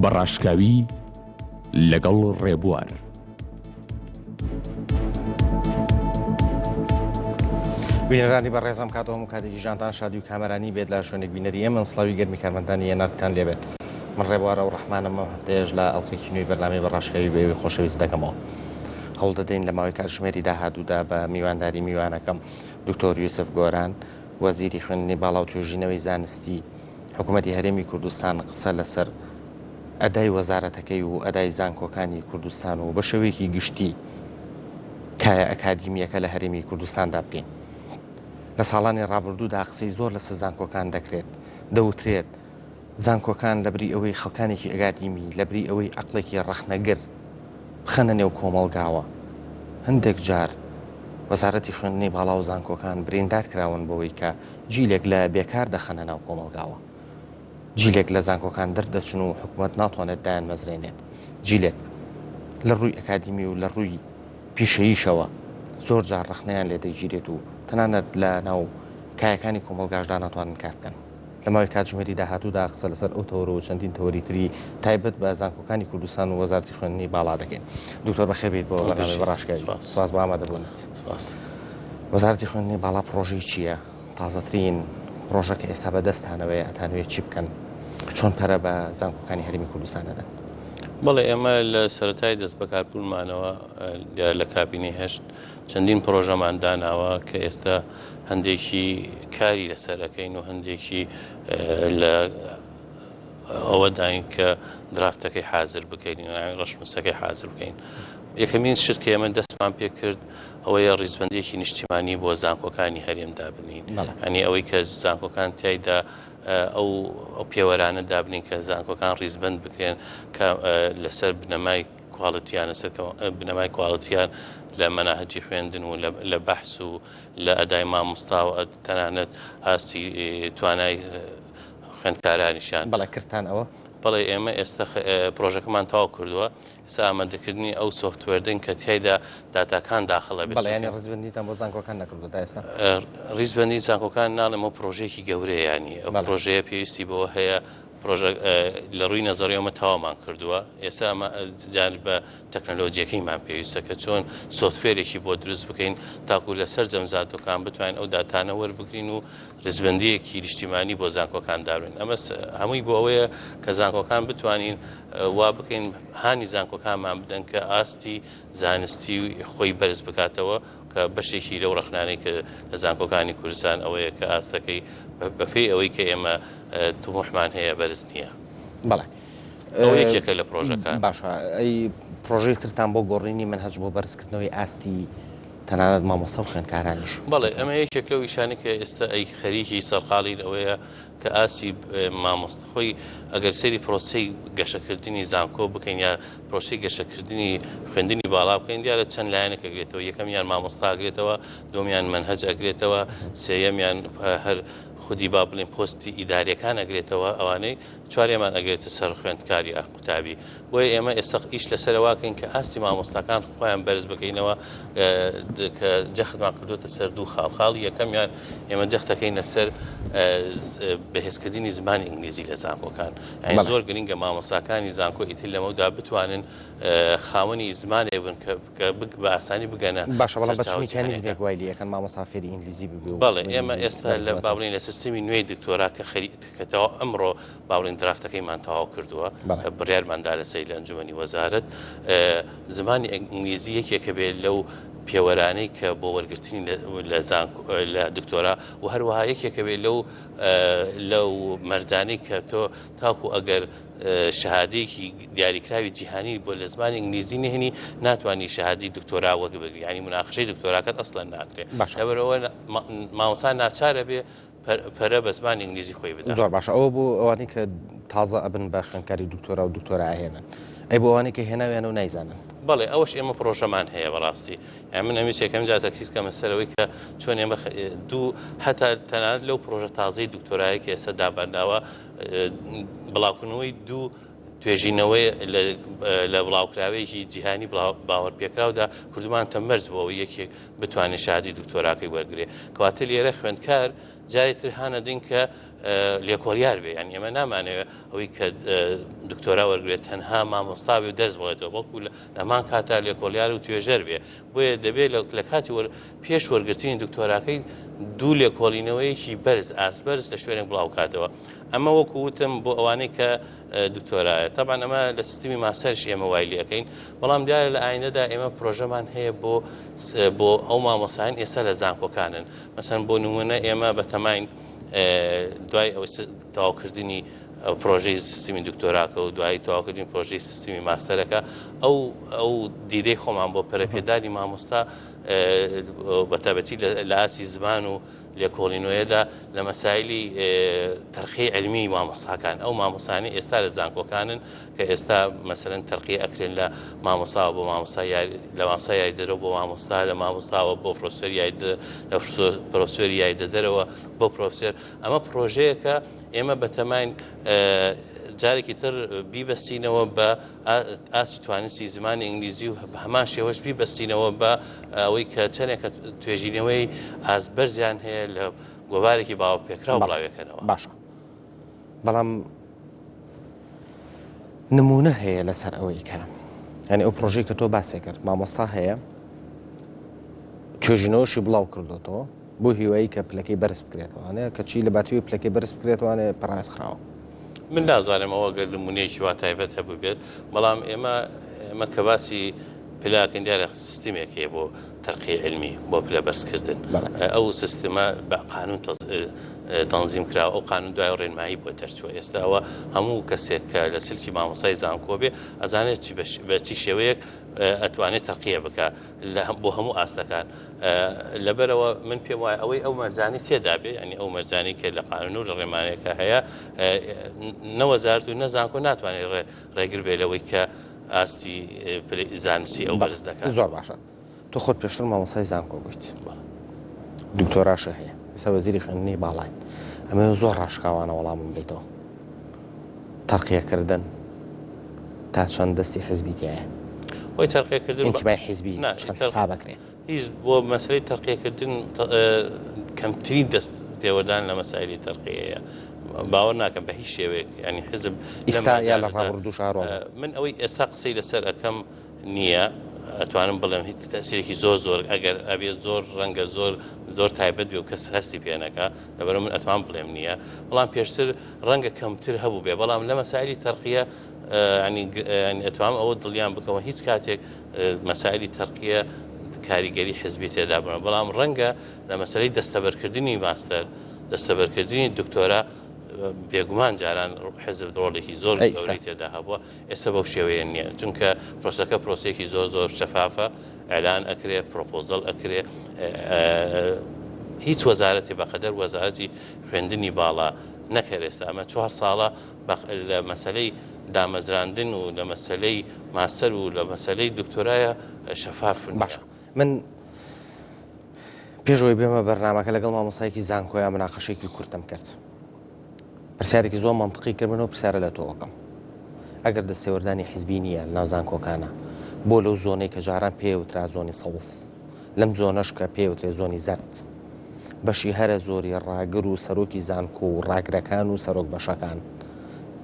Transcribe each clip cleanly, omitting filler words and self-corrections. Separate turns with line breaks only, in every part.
بە ڕاشکاوی لەگەڵ ڕێبوار.
بینەرانی بەڕێزم کات هەموو کاتێکی ژانتان شادی و کامەرانی بێت لە شوێنێک بینەری ئێمەن سڵاوی گەرمی کارمەندانی ئێنارتان لێبێت من ڕێبوارە و ڕەحمانم ئەم هەفتەیەش لە ئەڵقەیەکی نوێی بەرنامەی بە ڕاشکاوی بە ئێوەی خۆشەویست دەکەمەوە هەوڵ دەدەین لە ماوەی کاتژمێری داهاتوودا بە میوانداری میوانەکەم دکتۆر یوسف گۆران وەزیری خوێندنی باڵا و توێژینەوەی زانستی حکوومەتی هەرێمی کوردستان قسە لەسەر ئەدای وەزارەتەکەی و ئەدای زانکۆکانی کوردستان و بە شێوەیەکی گشتی کایە ئەکادیمییەکە لە هەرێمی کوردستاندا بکەین. لە ساڵانی ڕابردوودا قسەی زۆر لەسەر زانکۆکان دەکرێت، دەوترێت زانکۆکان لەبری ئەوەی خەڵکانێکی ئەکادیمی، لەبری ئەوەی عەقڵێکی ڕەخنەگر بخەنە نێو کۆمەڵگاوە، هەندێک جار وەزارەتی خوێندنی باڵا و زانکۆکان بریندار کراون بەوەی کە جیلێک لە بێکار دەخەنە ناو کۆمەڵگاوە. جیلێک لە زانکۆکان دەردەچن و حکومەت ناتوانێت دایانمەزرێنێت. جیلێک لە ڕووی ئەکادیمی و لە ڕووی پیشەییشەوە زۆر جار ڕەخنەیان لێ دەگیرێت و تەنانەت لە ناو کایەکانی کۆمەڵگاشدا ناتوانن کار بکەن. لە ماوەی کاتژمێری داهاتوودا قسە لەسەر ئەو تەوەرە و چەندین تەوەری تری تایبەت بە زانکۆکانی کوردستان و وەزارەتی خوێندنی باڵا دەکەین. دکتۆر بەخێر بێیت بۆ بەرنامەی بە ڕاشکاوی. سپاس بۆ ئامادەبوونت. وەزارەتی خوێندنی باڵا پڕۆژەی چییە؟ تازەترین پڕۆژە کە ئێستا بەدەستتانەوەیە ئەتانەوێت چی بکەن؟ چۆن پەرە بە زانکۆکانی هەرێمی کوردستان ئەدەن؟
بەڵێ ئێمە لە سەرەتای دەستبەکاربوونمانەوە دیارە لە کابینەی هەشت چەندین پڕۆژەمان داناوە کە ئێستا هەندێکی کاری لەسەر ئەەکەین و هەندێکی لە ئەوە داین کە درافتەکەی حاضر بکەین ڕەشنووسەکەی حاضر بکەین یەکەمین شت کە ئێمە دەستمان پێ کرد ئەوەیە ڕیزبندێکی نیشتیمانی بۆ زانکۆکانی هەرێم دابنین ئەنی ئەوەی کە زانکۆکان تایدا ئەو ئەو پێوەرانە دابنین کە زانکۆکان ڕیزبند بکرێن کە لەسەر بنەمای کواڵتیان لەسەر بنەمای کواڵتیان لە مەناهجی خوێندن و لە بەحس و لە ئەدای مامۆستا و تەنانەت ئاستی توانای خوێندکارانیشیان.
بەڵێ کردتان ئەوە؟
بەڵێ ئێمە ئێستا پرۆژەکەمان تەواو کردووە ئێستا ئامادەکردنی ئەو software ەین کە تیایدا داتاکان داخڵ ئەبێت.
بەڵێ یانی ڕیزبەندیتان بۆ زانکۆکان نەکردووە تا ئێستا؟
ڕیزبەندی زانکۆکان ناڵێم ئەو پرۆژەیەکی گەورەیە یانی ئەو پرۆژەیە پێویستی بەوە هەیە پرۆژە لە ڕووی نەزەری ئەمە تەواومان کردووە ئێستا ئەمە جانب بە تەکنەلۆجیەکەیمان پێویستە کە چۆن software ێکی بۆ دروست بکەین تاکو لە سەرجەم زانکۆکان بتوانین ئەو داتانە وەربگرین و ڕیزبەندیەکی نیشتیمانی بۆ زانکۆکان دابنێین ئەمە هەمووی بۆ ئەوەیە کە زانکۆکان بتوانین وا بکەین هانی زانکۆکانمان بدەن کە ئاستی زانستی خۆی بەرز بکاتەوە کە بەشێکی لەو ڕەخنانەی کە لە زانکۆکانی کوردستان ئەوەیە کە ئاستەکەی بەپێی ئەوەی کە ئێمە تموحمان هەیە بەرز نییە.
بەڵێ.
ئەوە یەکێکە لە پرۆژەکان.
باشە ئەی پرۆژەی ترتان بۆ گۆڕینی مەنهەج بۆ بەرزکردنەوەی ئاستی تەنانەت مامۆستا و خوێندکارانیش؟
بەڵێ ئەمە یەکێک لەو ئیشانەی کە ئێستا ئەی خەریکی سەرقاڵین ئەوەیە کە ئاستی مامۆستا خۆی ئەگەر سەیری پرۆسەی گەشەکردنی زانکۆ بکەین یا پرۆسەی گەشەکردنی خوێندنی باڵا بکەین دیارە چەند لایەنێک ئەگرێتەوە یەکەمیان مامۆستا ئەگرێتەوە دووەمیان مەنهەج ئەگرێتەوە سێیەمیان هەر خودی با بڵێین پۆستی ئیداریەکان ئەگرێتەوە ئەوانەی چواریەمان ئەگرێتە سەر خوێندکاری قوتابی بۆیە ئێمە ئێستا ئیش لەسەر واکەین کە ئاستی مامۆستاکان خۆیان بەرز بکەینەوە کە جەختمان کردوتە سەر دوو خاڵ خاڵی یەکەمیان ئێمە جەختەکەین لەسەر بەهێزکردنی زمانی ئینگلیزی لە زانکۆکان یانی زۆر گرنگە مامۆستاکانی زانکۆ ئیتر لەمەودا بتوانن خاوەنی زمانێک بن کە بە ئاسانی بگەنە
باشە بەڵام بە چ میکانیزمێک وای لێ ئەکەن مامۆستا فێری ئینگلیزی ببێ و
بەڵێ ئێمە ئێستا لە با بڵێین لە سیستمی نوێی دکتۆرا کە خەری کە تەواو ئەمڕۆ با بڵێین درافتەکەیمان تەواو کردووە کە بڕیارمان دا لەسەری لە ئەنجومەنی وەزارەت زمانی ئینگلیزی یەکێکە بێ لەو پێوەرانەی کە بۆ وەرگرتنی لە زانکۆ لە دکتۆرا و هەروەها یەکێکە بێ لەو لەو مەرجانەی کە تۆ تاکو ئەگەر شەهادەیەکی دیاریکراوی جیهانی بۆ لە زمانی ئینگلیزی نهێنی ناتوانانی شەهادەی دکتۆرا وەربگری یعنی مناقشەی دکتۆراکەت ئەسڵەن ناکرێ
باشە
لەبەرئەوە مامۆستا ناچارە بێ پەرە بە زمانی ئینگلیزی خۆی بدا.
زۆر باشە ئەوە بۆ ئەوانەی کە تازە ئەبن بە خوێندکاری دکتۆرا و دکتۆرا ئەهێنن ئەی بۆ ئەوانەی کە هێناویانە و نایزانن؟
بەڵێ ئەوەش ئێمە پڕۆژەمان هەیە بەڕاستی یان من ئەمویست یەکەم جار تەرکیز کەمە سەر ئەوەی کە چۆن ئێمە دوو هەتا تەنانەت لەو پڕۆژە تازەی دکتۆرایە کە ئێستا دابەنداوە بڵاوکردنەوەی دوو. توێژینەوەی لە بڵاوکراوەیەکی جیهانی باوەڕپێکراودا کردومانتە مەرج بۆ ئەوەی یەکێک بتوانێت شادی دکتۆراکەی وەرگێ. کەواتە لێرە خوێندکار جارێ تر هانەدەین کە لێکۆڵیار بێ، یانی ئێمە نامانەوێت ئەوەی کە دکتۆرا وەرگێت تەنها مامۆستا بێ و دەرس بڵێتەوە، بەڵکو لە هەمان کاتا لێکۆڵیار و توێژەر بێ. بۆیە دەبێت لە کاتی پێش وەرگرتنی دکتۆراکەی دوو لێکۆڵینەوەیەکی بەرز، ئاست بەرز لە شوێنێک بڵاوکاتەوە. ئەمە وەکو وتم بۆ ئەوانەی کە دکتۆرایە. تەبعەن ئەمە لە سیستمی ماستەرش ئێمە وای لێ ئەکەین، بەڵام دیارە لە ئایندەدا ئێمە پرۆژەمان هەیە بۆ ئەو مامۆستایان ئێستا لە زانکۆکانن. مەسەن بۆ نمونە ئێمە بەتەماین دوای ئەوەی تەواوکردنی پرۆژەی سیستمی دکتۆراکە و دوایی تەواوکردنی پرۆژەی سیستمی ماستەرەکە، ئەو دیدەی خۆمان بۆ پەرەپێدانی مامۆستا بەتابەتی لە ئاستی زمان و لێکۆڵینەوەیەدا لە مەسایلی تەرقی علمی مامۆستاکان، ئەو مامۆستانی ئێستا لە زانکۆکانن کە ئێستا مەسەرەن تەرقی ئەکرێن لە مامۆستاوە بۆ مامۆستا، لە مامۆستا یاریدەرەوە بۆ مامۆستا، لە مامۆستاوە بۆ پرۆفسۆر یاریدە، لە پرۆفسۆری یاریدەدەرەوە بۆ پرۆفسۆر. ئەمە پرۆژەیەکە ئێمە بەتەماین جارێکی تر بیبەستینەوە بە ئاستی توانستی زمانی ئینگلیزی و بە هەمان شێوەش بیبەستینەوە بە ئەوەی کە چەندێکە توێژینەوەی ئاست بەرزیان هەیە لە گۆڤارێکی باوەڕپێکراو بڵاوێکەنەوە.
باشە بەڵام نمونە هەیە لەسەر ئەوەی کە یعنی ئەو پرۆژەی کە تۆ باسێ کرد مامۆستا هەیە توێژینەوەشی بڵاو کردوتەوە بۆ هیوایی کە پلەکەی بەرز بکرێتەوانێ کەچی لە باتیوی پلەکەی بەرز بکرێتوانێ پەراوێز خراوە.
من نازانم ئەوە گەر نمونەیەکی وا تایبەت هەبووبێت، بەڵام ئێمە ئێمە کە باسی پلاکەین دیارە سیستمێک هەیە بۆ تەرقی علمی بۆ پلە بەرزکردن، ئەو سیستمە بە قانون تەنزیم کراوە، ئەو قانون دوای ڕێنمایی بۆ دەرچووە. ئێستا ئەوە هەموو کەسێک کە لە سلکی مامۆستای زانکۆ بێ ئەزانێت بە چی شێوەیەک ئەتوانێت تەرقیە بکە بۆ هەموو ئاستەکان. لەبەرئەوە من پێم وایە ئەوەی ئەو مەرجانەی تێدا بێ، یانی ئەو مەرجانەی کە لە قانون و لە ڕێمانەکە هەیە، نە وەزارەت و نە زانکۆ ناتوانێت ڕێگر بێ لەوەی کە ئاستی زانستی ئەو بەرز دەکات.
زۆر باشە تۆ خۆت پێشتر مامۆستای زانکۆ بوویت، دکتۆراشە هەیە، ئێستا وەزیری خوێندنی باڵایت، ئەمە زۆر ڕاشکاوانە وەڵامم بیتەوە. تەرقیەکردن تا چەند دەستی حزبی تیایە؟
خۆی تەرقیەکردن
ئینتیمای حزبی چەند حساب ئەکرێ؟
هیچ بۆ مەسەلەی تەرقیەکردن کەمترین دەست تێوەردان لە مەسایلی تەرقیەیە. باوەڕ ناکەم بە هیچ شێوەیەک ینی حزب
ئیستا یا لە ڕابردووش ئارۆ
من ئەوەی ئێستا قسەی لەسەر ئەەکەم نییە ئەتوانم بڵێم هیچ تەسیرێکی زۆر زۆر ئەگەر ئەبێ زۆر ڕەنگە زۆر زۆر تایبەت بێ و کەس هەستی پێ نەکا لەبەرئەوە من ئەتوانم بڵێم نییە بەڵام پێشتر ڕەنگە کەمتر هەبوو بێ بەڵام لە مەسایلی تەرقیە ینی ئەتوانم ئەوە دڵیان بکەمەوە هیچ کاتێک مەسایلی تەرقیە کاریگەری حزبی تێدا بوون بەڵام ڕەنگە لە مەسەلەی دەستەبەرکردنی ماستەر دەستەبەرکردنی دکتۆرا بێگومان جاران حزب ڕۆڵێکی زۆر گەورەی تێدا هەبووە ئێستا بەو شێوەیە نییە چونکە پرۆسەکە پرۆسەیەکی زۆر زۆر شەفافە ئیعلان ئەکرێ پرۆپۆزەڵ ئەکرێ هیچ وەزارەتی بەقەدەر وەزارەتی خوێندنی باڵا نەکەر ئێستا ئەمە چوار ساڵە لە مەسلەی دامەزراندن و لە مەسلەی ماستەر و لە مەسلەی دکتۆرایە شەفاف
باشە من پێشەوەی بێمە بەرنمەکە لەگەڵ مامۆسایەکی زانکۆیا مناقەشێکی کورتم کرد پرسیارێکی زۆر مەنتقی کرد من ئەو پرسیارە لە تۆ ئەکەم ئەگەر دەستێوەردانی حیزبی نییە لەناو زانکۆکانە بۆ لەو زۆنەی کە جاران پێ وترا زۆنی سەوز لەم زۆنەش کە پێ وترێ زۆنی زەرد بەشی هەرە زۆری ڕاگر و سەرۆکی زانکۆ و ڕاگرەکان و سەرۆک بەشەکان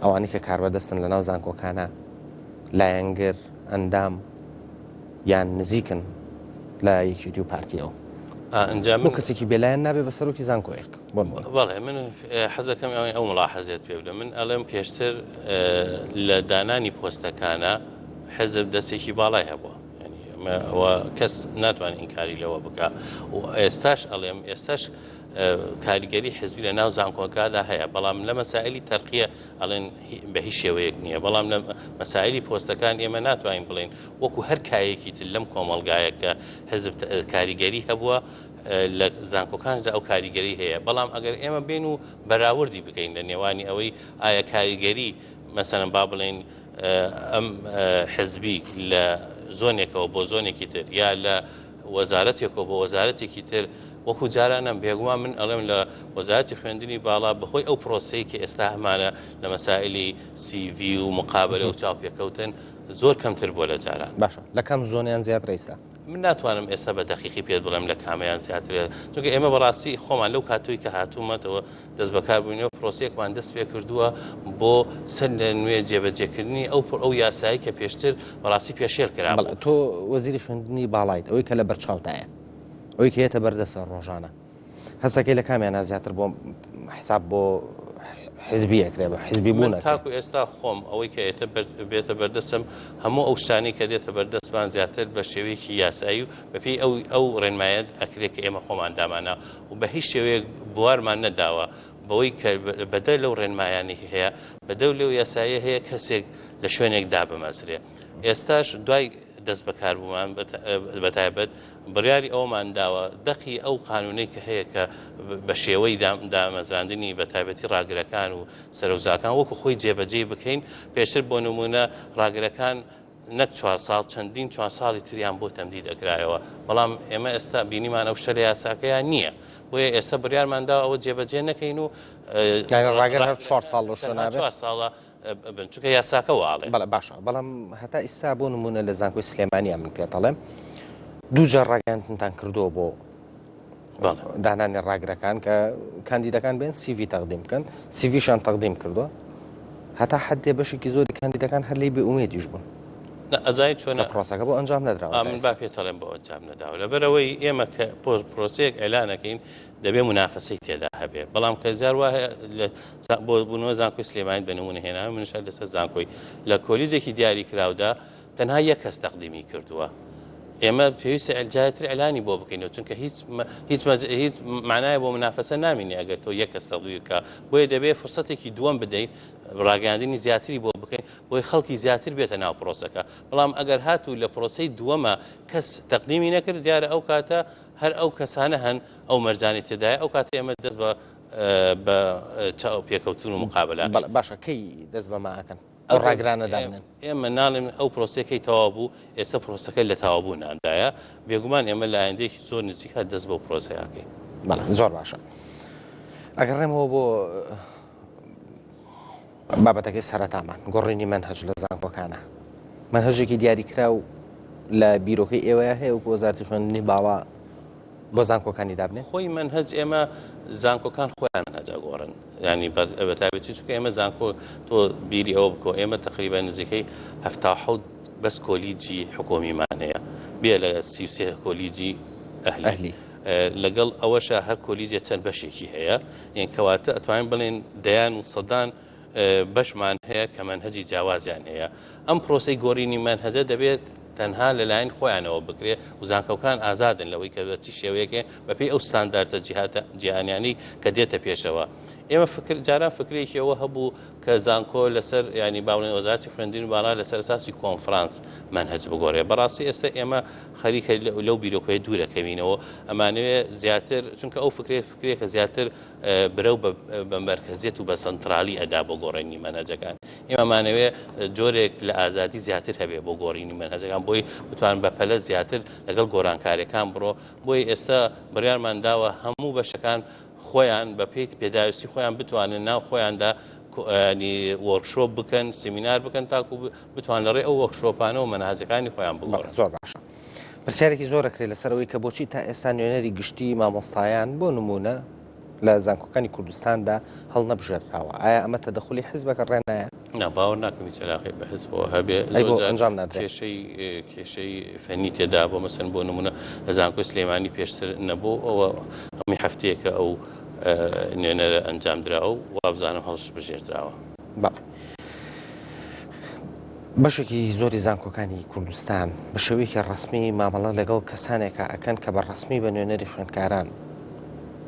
ئەوانەی کە کاربەدەستن لەناو زانکۆکانە لایەنگر ئەندام یان نزیکن لە یەکێتی و پارتیەوە.
ئینجا
بۆ کەسێکی بێلایەن نابێ بە سەرۆکی زانکۆیەک بۆ نمونە؟
بەڵێ من حەزەکەم ئەوەی ئەو مڵاحەزێت پێ بدەم من ئەڵێم پێشتر لە دانانی پۆستەکانە حزب دەستێکی باڵای هەبووە ئەوە کەس ناتوانێت ئینکاری لەوە بکە و ئێستاش ئەڵێم ئێستاش کاریگەری حزبی لە ناو زانکۆکادا هەیە بەڵام لە مەسائلی تەرقیە ئەڵێن بە هیچ شێوەیەک نییە، بەڵام لە مەسایلی پۆستەکان ئێمە ناتوانین بڵێین وەکو هەر کایەکی تر لەم کۆمەڵگایە کە حزب کاریگەری هەبووە لە زانکۆکانشدا ئەو کاریگەری هەیە، بەڵام ئەگەر ئێمە بێین و بەراوردی بکەین لە نێوانی ئەوەی ئایا کاریگەری مەسەلەن با بڵێین ئەم حزبی لە زۆنێکەوە بۆ زۆنێکی تر یا لە وەزارەتێکەوە بۆ وەزارەتێکی تر وەکو جارانە بێگومان من ئەڵێم لە وەزارەتی خوێندنی باڵا بەهۆی ئەو پرۆسەی کە ئێستا هەمانە لە مەسائلی CV و مقابلە و چاوپێکەوتن زۆر کەمتر بووە لە جاران.
باشە لە کام زۆنیان زیاترە ئیستا؟
من ناتوانم ئێستا بە دەقیقی پێت بڵێم لە کامەیان زیاترە چونکە ئێمە بەڕاستی خۆمان لەو کاتەوەی کە هاتوومەتەوە دەست بەکار بووینەوە پرۆسەیەکمان دەست پێ کردووە بۆ سەر لە نوێ جێبەجێکردنی ئەو ئەو یاسایی کە پێشتر بەڕاستی پێشێل کرا.
بەڵێ تۆ وەزیری خوێندنی باڵایت ئەوەی کە لە بەرچاوتایە ئەوەی کە یەتە بەردەستە ڕۆژانە هەستەکەی لە کامیانە زیاتر بۆ حساب بۆ حزبی ئەکرێ بە حزبی بوون
من تاکو ئێستا خۆم ئەوەی کە ئێتە بێتە بەردەستم هەموو ئەو شتانەی کە دێتە بەردەستمان زیاتر بە شێوەیەکی یاسایی و بەپێی ئەو ئەو ڕێنمایەت ئەکرێ کە ئێمە خۆمان دامانا و بە هیچ شێوەیەک بوارمان نەداوە بەوەی کە بەدەر لەو ڕێنمایانەی هەیە بەدەر لەو یاسایە هەیە کەسێک لە شوێنێک دابمەزرێ ئێستاش دوای دەست بەکاربوومان بەتایبەت بڕیاری ئەوەمان داوە دەقی ئەو قانونەی کە هەیە کە بە شێوەی دامەزراندنی بە تایبەتی ڕاگرەکان و سەرۆکزاکان وەکو خۆی جێبەجێی بکەین پێشتر بۆ نمونە ڕاگرەکان نەک چوار ساڵ چەندین چوار ساڵی تریان بۆ تەمدید ئەکرایەوە بەڵام ئێمە ئێستا بینیمان ئەو شتە لە یاساکەیان نییە بۆیە ئێستا بڕیارمان داوە ئەوە جێبەجێ نەکەین و
ڕاگر هەر چوار ساڵ لە شوێنابێت
چوار ساڵە بن چونکە یاساکە وا ئەڵێ.
بەڵێ باشە بەڵام هەتا ئیستا بۆ نمونە لە زانکۆی سلێمانیا من پێت ئەڵێم دوو جار ڕاگەیاندنتان کردووە بۆ دانانی ڕاگرەکان کە کاندیدەکان بێن CV تەقدیم بکەن CV شان تەقدیم کردووە هەتا حدێ بەشێکی زۆری کاندیدەکان هەر لێی بێ ئومێدیش بوون
ئەزای چۆنە
پرۆسەکە بۆ ئەنجام نەدراوە
من با پێتەڵێم بۆ ئەنجام نەداوە لەبەرەوەی ئێمە کە پۆست پرۆسەیەک ئەلانەکەین دەبێ مونافەسەی تێدا هەبێ بەڵام کە جار وا هەیە لە بۆ بوونەوە زانکۆی سلێمانی بە نمونە هێناوە منش هەر لەسەر زانکۆی لە کۆلیجێکی دیاری کراودا تەنها یەک کەس تەقدیمی کردووە ئێمە پێویستە جارتر ئەلانی بۆ بکەینەوە چونکە هیچ هیچ هیچ معنای بۆ منافەسە نامینێ ئەگەر تۆ یەک کەس تەقدیم بکە بۆیە دەبێ فرسەتێکی دووەم بدەین ڕاگەاندنی زیاتری بۆ بکەین بۆی خەڵکی زیاتر بێتە ناو پرۆسەکە بەڵام ئەگەر هاتوو لە پرۆسەی دووەمە کەس تەقدیمی نەکرد دیارە ئەو کاتە هەر ئەو کەسانە هەن ئەو مەرجانەی تێدایە ئەو کاتە ئێمە دەست بە بە چاوپێکەوتن و مقابلە
بەڵێ باشە کەی دەست بەمە ئەکەن ئەو ڕاگرانە دابنێن؟
ئێمە ناڵێن ئەو پرۆسەکەی تەواو بوو ئێستا پرۆسەکە لە تەواوبووناندایە بێگومان ئێمە لە ئایندەیەکی زۆر نزیک هەر دەست بەو پرۆسەیە ئەکەین.
بەڵێ زۆر باشە ئەگەڕێمەوە بۆ بابەتەکەی سەرەتامان، گۆڕینی مەنهەج لە زانکۆکانە. مەنهەجێکی دیاریکراو لە بیرۆکەی ئێوەیا هەیە وەکو وەزارەتی خوێندنی باڵا بۆ زانکۆکانی دابنێن؟
خۆی مەنهەج ئێمە زانکۆکان خۆیان مەنهەج ئەگۆڕن یانی بە تایبەتی چونکە ئێمە زانکۆ تۆ بیری ئەوە بکەوە ئێمە تەقریبا نزیکەی 77 بەس کۆلیجی حکۆمیمان هەیە بێ لە 33 کۆلیجی ئەهلی لەگەڵ ئەوەشا هەر کۆلیجێ چەند بەشێکی هەیە یان کەواتە ئەتوانین بڵێن دەیان و سەدان بەشمان هەیە کە مەنهەجی جیاوازیان هەیە ئەم پرۆسەی گۆرینی مەنهەجە دەبێت تەنها لەلایەن خۆیانەوە بکرێ و زانکۆکان ئازادن لەوەی کە بە چی شێوەیەکێ بەپێی ئەو ستاندارتە جیهاتە جیهانیانەی کە دێتە پێشەوە ئێمە فکر جاران فکرێکی ئەوە هەبوو کە زانکۆ لەسەر ینی باڵێن وەزارەتی خوێندنی باڵا لەسەر ئەساسی کۆنفرانس مەنهەج بگۆڕێ بەڕاستی ئێستا ئێمە خەریکە لەو بیرۆکەیە دوورەکەوینەوە ئەمانەوێ زیاتر چونکە ئەو فکرێ فکرێکە زیاتر برەو بە مەرکەزیەت و بە سەنترالی ئەدا بۆ گۆڕینی مەنهەجەکان ئێمە مانەوێ جۆرێک لە ئازادی زیاتر هەبێ بۆ گۆڕینی مەنهەجەکان بۆی بتوان بە پەلە زیاتر لەگەڵ گۆرانکاریەکان بڕۆ بۆی ئێستا بڕیارمان داوە هەموو بەشەکان خۆیان بە پێی پێداویستی خۆیان بتوانن ناو خۆیاندا وۆرکشۆپ بکەن سیمینار بکەن تاکو بتوان لە ڕێ ئەو وۆرکشۆپانەوە مەنهەجەکانی خۆیان بگۆڕن.
زۆر باشە. پرسیارێکی زۆر ئەکرێت لەسەر ئەوەی کە بۆچی تا ئێستا نوێنەری گشتی مامۆستایان بۆ نموونە لە زانکۆکانی کوردستاندا هەڵنەبژێردراوە؟ ئایا ئەمە تەدەخولی حزبەکە ڕێنایە؟
نا باوەڕ ناکەم هیچ علاقەی بە حزبەوە هەبێ.
ئەی بۆ ئەنجام نادرێ؟
کێشەی کێشەی فەنی تێدا بۆ مەسەن بۆ نمونە لە زانکۆی سلێمانی پێشتر نەبوو ئەوە ئەمی هەفتەیەکە ئەو نوێنەرە ئەنجام دراوە و وابزانم هەڵش بژێردراوە.
بەڵێ. بەشێکی زۆری زانکۆکانی کوردستان بە شێوەیەکی ڕەسمی مامەڵە لەگەڵ کەسانێکا ئەکەن کە بە ڕەسمی بە نوێنەری خوێندکاران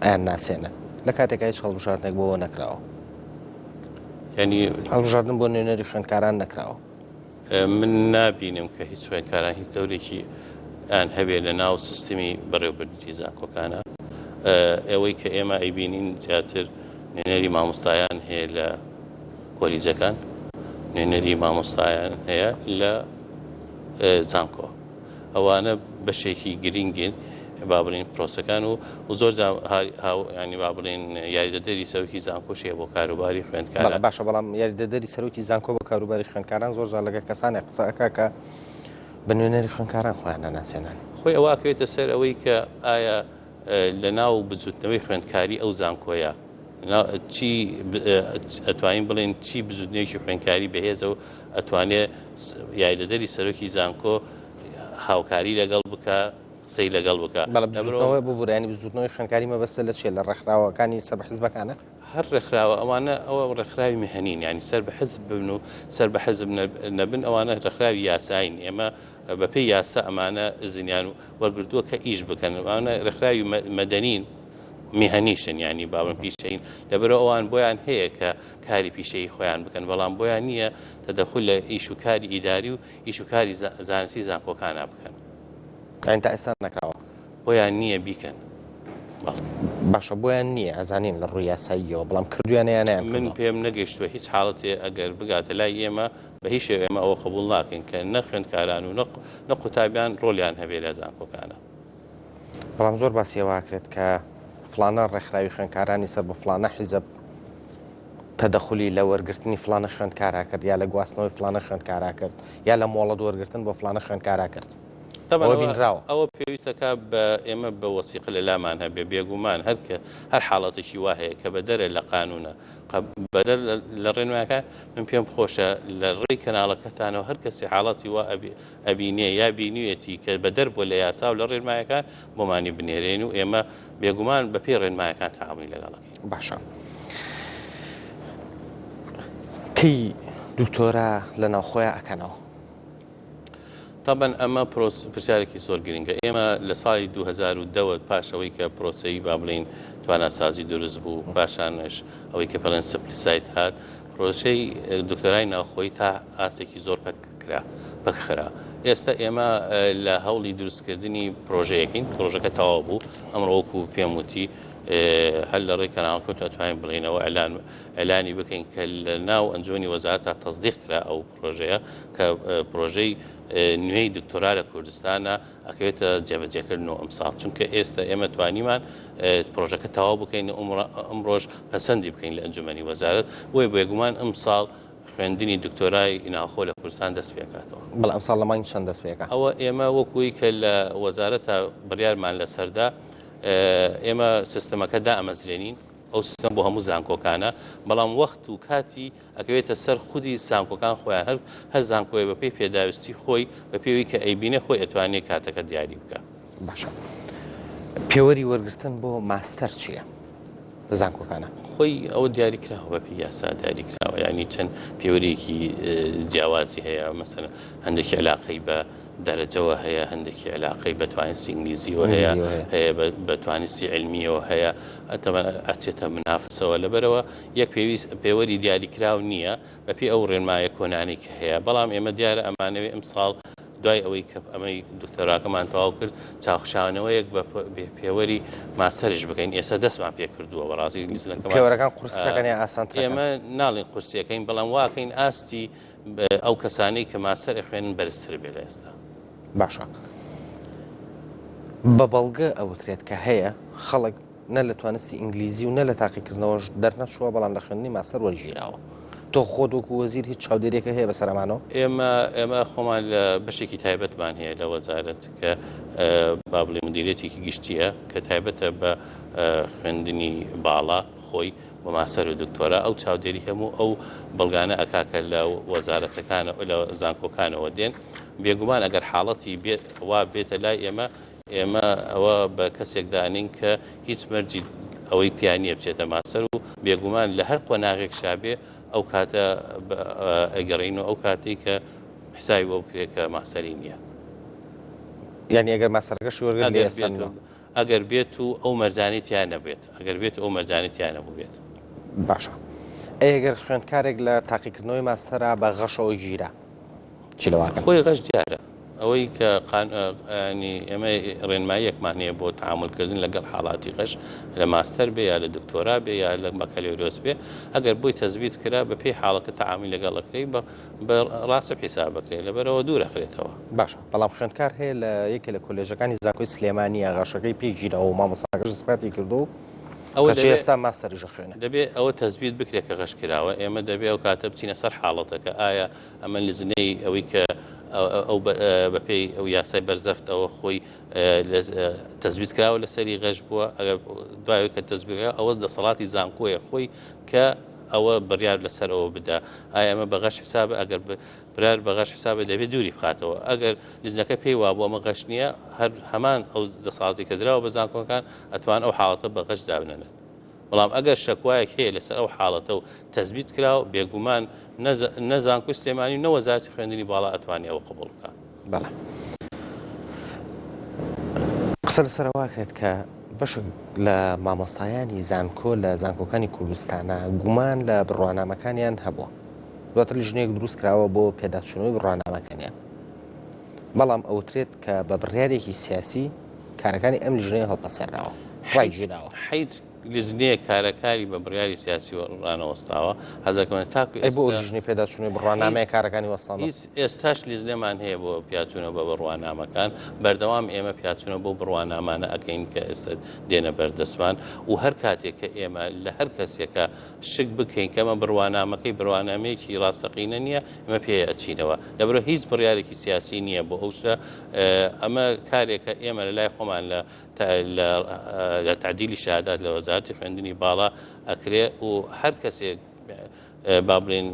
ئەیان ناسێنن لە کاتێکا هیچ هەڵبژاردنێک بۆ نەکراوە.
یعنی
هەڵبژاردن بۆ نوێنەری خوێندکاران نەکراوە.
من نابینم کە هیچ خوێندکاران هیچ دەورێکی ئان هەبێ لە ناو سیستمی بەڕێوەبردنی زانکۆکانە ئەوەی کە ئێمە ئەیبینین زیاتر نوێنەری مامۆستایان هەیە لە کۆلیجەکان نوێنەری مامۆستایان هەیە لە زانکۆ ئەوانە بەشێکی گرنگین. با بڵێین پرۆسەکان و و زۆر جار هاو یانی با بڵێین یاریدەدەری سەرۆکی زانکۆش هەیە بۆ کاروباری خوێندکاران.
بەڵێ باشە بەڵام یاریدەدەری سەرۆکی زانکۆ بۆ کاروباری خوێندکاران زۆر جار لەگەڵ کەسانێک قسە ئەکا کە بە نوێنەری خوێندکاران خۆیان ئەناسێنن.
خۆی ئەوە ئەکەوێتە سەر ئەوەی کە ئایا لە ناو بزوتنەوەی خوێندکاری ئەو زانکۆیە چی ئەتوانین بڵێن چی بزوتنەوەیەکی خوێندکاری بەهێزە و ئەتوانێ یاریدەدەری سەرۆکی زانکۆ هاوکاری لەگەڵ بکا قسەی لەگەڵ بکا.
بەڵێ بزوتنەوە ببورە یانی بزوتنەوەی خوێندکاری مەبەستە لە چیە لە ڕێکخراوەکانی سەر بە حزبەکانە؟
هەر ڕێکخراوە ئەوانە ئەوە ڕێکخراوی مهنین یانی سەر بە حزب بن و سەر بە حزب نەبن ئەوانە ڕێکخراوی یاسایین ئێمە بەپێی یاسا ئەمانە ئزنیان وەرگرتووە کە ئیش بکەن ئەوانە ڕێکخراوی مەدەنین میهەنیشن یانی باڵم پیشەین لەبەرئەوە ئەوان بۆیان هەیە کە کاری پیشەیی خۆیان بکەن بەڵام بۆیان نییە تەدەخول لە ئیش و کاری ئیداری و ئیش و کاری زانستی زانکۆکانا بکەن.
یانی تا ئێستا نەکراوە؟
بۆیان نییە بیکەن بەڵێ.
باشە بۆیان نییە ئەزانین لە ڕووی یاساییەوە بەڵام کردویانە یا نەیان
من
کردووە؟
پێم نەگەیشتووە هیچ حاڵەتێ ئەگەر بگاتە لای ئێمە بە هیچ شێوە ئێمە ئەوە قبوڵ ناکەین کە نە خوێندکاران و نە قوتابیان ڕۆڵیان هەبێ لە زانکۆکانا.
بەڵام زۆر باسی ئەوە ئەکرێت کە فڵانە ڕێکخراوی خوێندکارانی سەر بە فڵانە حیزب تەدەخولی لە وەرگرتنی فڵانە خوێندکارا کرد یا لە گواستنەوەی فڵانە خوێندکارا کرد یا لە مۆڵەت وەرگرتن بۆ فڵانە خوێندکارا کرد.
تەبعەن
ئەوە
ئەوە
بینراوە.
ئەوە پێویستەکا بە ئێمە بە وەسیقە لە لامان هەبێ بێگومان هەر کە هەر حاڵەتێکی وا هەیە کە بەدەرە لە قانوونە قە بەدەر لە ڕێنمایەکان من پێم خۆشە لە ڕێی کەناڵەکەتانەوە هەر کەسێ حاڵەتی وا ئەبێ ئەبینێ یا بینیوێتی کە بەدەر بووە لە یاسا و لە ڕێنمایەکان بۆمانی بنێرێن و ئێمە بێگومان بە پێی ڕێنمایەکان تەعامولی لەگەڵ ئەکەین.
باشە کەی دکتۆرا لە ناوخۆیا ئەکەنەوە؟
تەبەن ئەمە پرۆس پرسیارێکی زۆر گرنگە ئێمە لە ساڵی 2010 وە پاش ئەوەی کە پرۆسەی با بڵین تواناسازی دروست بوو پاشانش ئەوەی کە پەڵێن سپلیسایت هات پرۆسەی دکتۆرای ناوخۆی تا ئاستێکی زۆر پەک کرا پەکخرا ئێستا ئێمە لە هەوڵی دروستکردنی پرۆژەیەکین پرۆژەکە تەواو بوو ئەمڕۆ وەکو پێم وتی هەر لە ڕێی کەناڵەکە ئەتوانین بڵێینەوە ئەلان ئەلانی بکەین کە لە ناو ئەنجومەنی وەزارەتا تەسدیق کرا ئەو پرۆژەیە کە پرۆژەی نوێی دکتۆرا لە کوردستانە ئەکەوێتە جێبەجێکردن و ئەمساڵ چونکە ئێستا ئێمە توانیمان پرۆژەکە تەواو بکەین و ئەمڕۆژ پەسەندی بکەین لە ئەنجومەنی وەزارەت بۆیە بێگومان ئەمساڵ خوێندنی دکتۆرای ناوخۆ لە کوردستان دەست پێکاتەوە.
بەڵێ ئەمساڵ لە مانگی چەند دەست پێکا؟
ئەوە ئێمە وەکوی کە لە وەزارەتە بڕیارمان لەسەردا ئێمە سیستەمەکە دامەزرێنین ئەو سیستەم بۆ هەموو زانکۆکانە بەڵام وەخت و کاتی ئەکەوێتە سەر خودی زانکۆکان خۆیان هەر هەر زانکۆیە بەپێی پێداویستی خۆی بەپێی کە ئەیبینێ خۆی ئەتوانێ کاتەکە دیاری بکا.
باشە پێوەری وەرگرتن بۆ ماستەر چییە لە زانکۆکانە؟
خۆی ئەوە دیاری کراوە بەپێی یاسا دیاری کراوە یانی چەند پێوەرێکی جیاوازی هەیە مەسەلەن هەندێکی علاقەی بە دەرەجەوە هەیە هەندێکی علاقەی بە توانستی ئینگلیزیەوە هەیە هەیە بە توانستی علمیەوە هەیە ئەتەمە ئەچێتە منافسەوە لەبەرەوە یەک پێویست پێوەری دیاریکراو نییە بەپێی ئەو ڕێنمایە کۆنانەی کە هەیە، بەڵام ئێمە دیارە ئەمانەوێ ئمساڵ دوای ئەوەی کە ئەمەی دکتۆراکەمان تەواو کرد چاوخشانەوەیەک بە پێوەری ماستەریش بکەین، ئێستا دەستمان پێ کردووە بەڕاستی لیژنەکەمان
پێوەرەکان قورسترەکەن یا ئاسانترەکەن؟
ئێمە ناڵێین قورسیەکەین، بەڵام واکەین ئاستی ئەو کەسانەی کە ماستەر ئەخوێنن بەرزتر بێ لە ئێستا.
باشە بە بەڵگە ئەوترێت کە هەیە خەڵک نە لە توانستی ئینگلیزی و نە لە تاقیکردنەوەش دەرنەچووە، بەڵام لە خوێندنی ماستەر وەرگیراوە. تۆ خۆت وەکو وەزیر هیچ چاودێریەکە هەیە بەسەر ئەمانەوە؟
ئێمە ئێمە خۆمان لە بەشێکی تایبەتمان هەیە لە وەزارەت کە با بڵێین مدیریەتێکی گشتییە کە تایبەتە بە خوێندنی باڵا خۆی بە ماستەر و دکتۆرا ئەو چاودێری هەموو ئەو بەڵگانە ئەکا کە لە وەزارەتەکانەوە لە زانکۆکانەوە دێن بێگومان ئەگەر حاڵەتی بێت وا بێتە لای ئێمە ئێمە ئەوە بە کەسێک دانین کە هیچ مەرجی ئەوەی تیا نییە بچێتە ماستەر و بێگومان لە هەر قۆناغێکشا بێ ئەو کاتە ئەگەڕین و ئەو کاتەی کە حسابی بۆ بکرێت کە ماستەری نییە.
یانی ئەگەر ماستەرەکەشی وەرگرت لێ ئەسەننەوە؟
ئەگەر بێت و ئەو مەرجانەی تیا نەبێت، ئەگەر بێت و ئەو مەرجانەی تیا نەبووبێت.
باشە ئەی ئەگەر خوێندکارێک لە تاقیکردنەوەی ماستەرا بە غەشەوە گیرا چی لەوە ئەکەن؟
خۆی غەش دیارە. ئەوەی کە ینی ئێمە ڕێنماییەکمان هەیە بۆ تعاملکردن لەگەڵ حاڵاتی غەش لە ماستەر بێ یا لە دکتۆرا بێ یا لە بەکەلۆریۆس بێ ئەگەر بۆی تەزبیت کرا بە پێی حاڵەکە تعامل لەگەڵ ئەکرێ بە ڕاستە حیساب بکرێ لەبەرەوە دوور ئەخرێتەوە.
باشە بەڵام خوێندکار هەیە لە یەکێ لە کۆلێژەکانی زانکۆی سلێمانیە غەشەکەی پێ گیراوە و مامۆستاکەش ئیسپاتی کردووە و
ئەوە
کەچی
دەبێ
ئێستا ماستەریش ئەخوێنێ.
دەبێ ئەوە تەزبیت بکرێ کە غەش کراوە ئێمە دەبێ ئەو کاتە بچینە سەر حاڵەتەکە ئایا ئەمە لجنەی ئەوەی کە ئەو بەپێی ئەو یاسای بەرزەفت ئەوە خۆی تەزبیت کراوە لەسەری غەش بووە ئەگەر دوای کە تەزبیت کرا ئەوە دەسەڵاتی زانکۆیە خۆی کە ئەوە بڕیار لەسەر ئەوە بدا ئایا ئەمە بە غەش حسابە ئەگەر برار بە غەش حسابە دەبێت دووری بخاتەوە ئەگەر لجنەکە پێی وابوو ئەمە غەش نییە هەر هەمان ئەو دەسەڵاتی کە دراوە بە زانکۆکان ئەتوان ئەو حاڵەتە بە غەش دابنەن. بەڵام ئەگەر شەکوایەک هەیە لەسەر ئەو حاڵەتە و تەزبیت کراوە، بێگومان نە زانکۆی سلێمانی و نە وەزارەتی خوێندنی باڵا ئەتوانێ ئەوە قبوڵ بکا.
بەڵێ. قسە لەسەر ئەوە ئەکرێت کە بەشێک لە مامۆستایانی زانکۆ لە زانکۆکانی کوردستانا گومان لە بڕوانامەکانیان هەبووە. دواتر لیژنەیەک دروست کراوە بۆ پێداچوونەوەی بڕوانامەکانیان. بەڵام ئەوترێت کە بە بڕیارێکی سیاسی کارەکانی ئەم لیژنەیە هەڵپەسێرراوە، ڕایگیراوە.
حیچ لیژنەیەک کارەکاری بە بڕیاری سیاسی ڕانەوەستاوە، حەزەکەم تاکو
ئەی بۆ ئەو لیژنەی پێداچوونەوەی بڕوانامەیە کارەکانی وەستاندووە؟
هیچ ئێستاش لیژنەمان هەیە بۆ پیاچوونەوە بە بڕوانامەکان، بەردەوام ئێمە پیاچوونەوە بەو بڕوانامانە ئەکەین کە ئێستا دێنە بەردەستمان و هەر کاتێک کە ئێمە لە هەر کەسێکە شک بکەین کە ئەمە بڕوانامەکەی بڕوانامەیەکی ڕاستەقینە نییە، ئێمە پێی ئەچینەوە. لەبەرئەوە هیچ بڕیارێکی سیاسی نییە بۆ ئەو شتە. ئەمە کارێکە ئێمە لە لای خۆمان لە لە تەعدیلی شەهادات لە وەزارەتی خوێندنی باڵا ئەکرێ و هەر کەسێک با بڵێین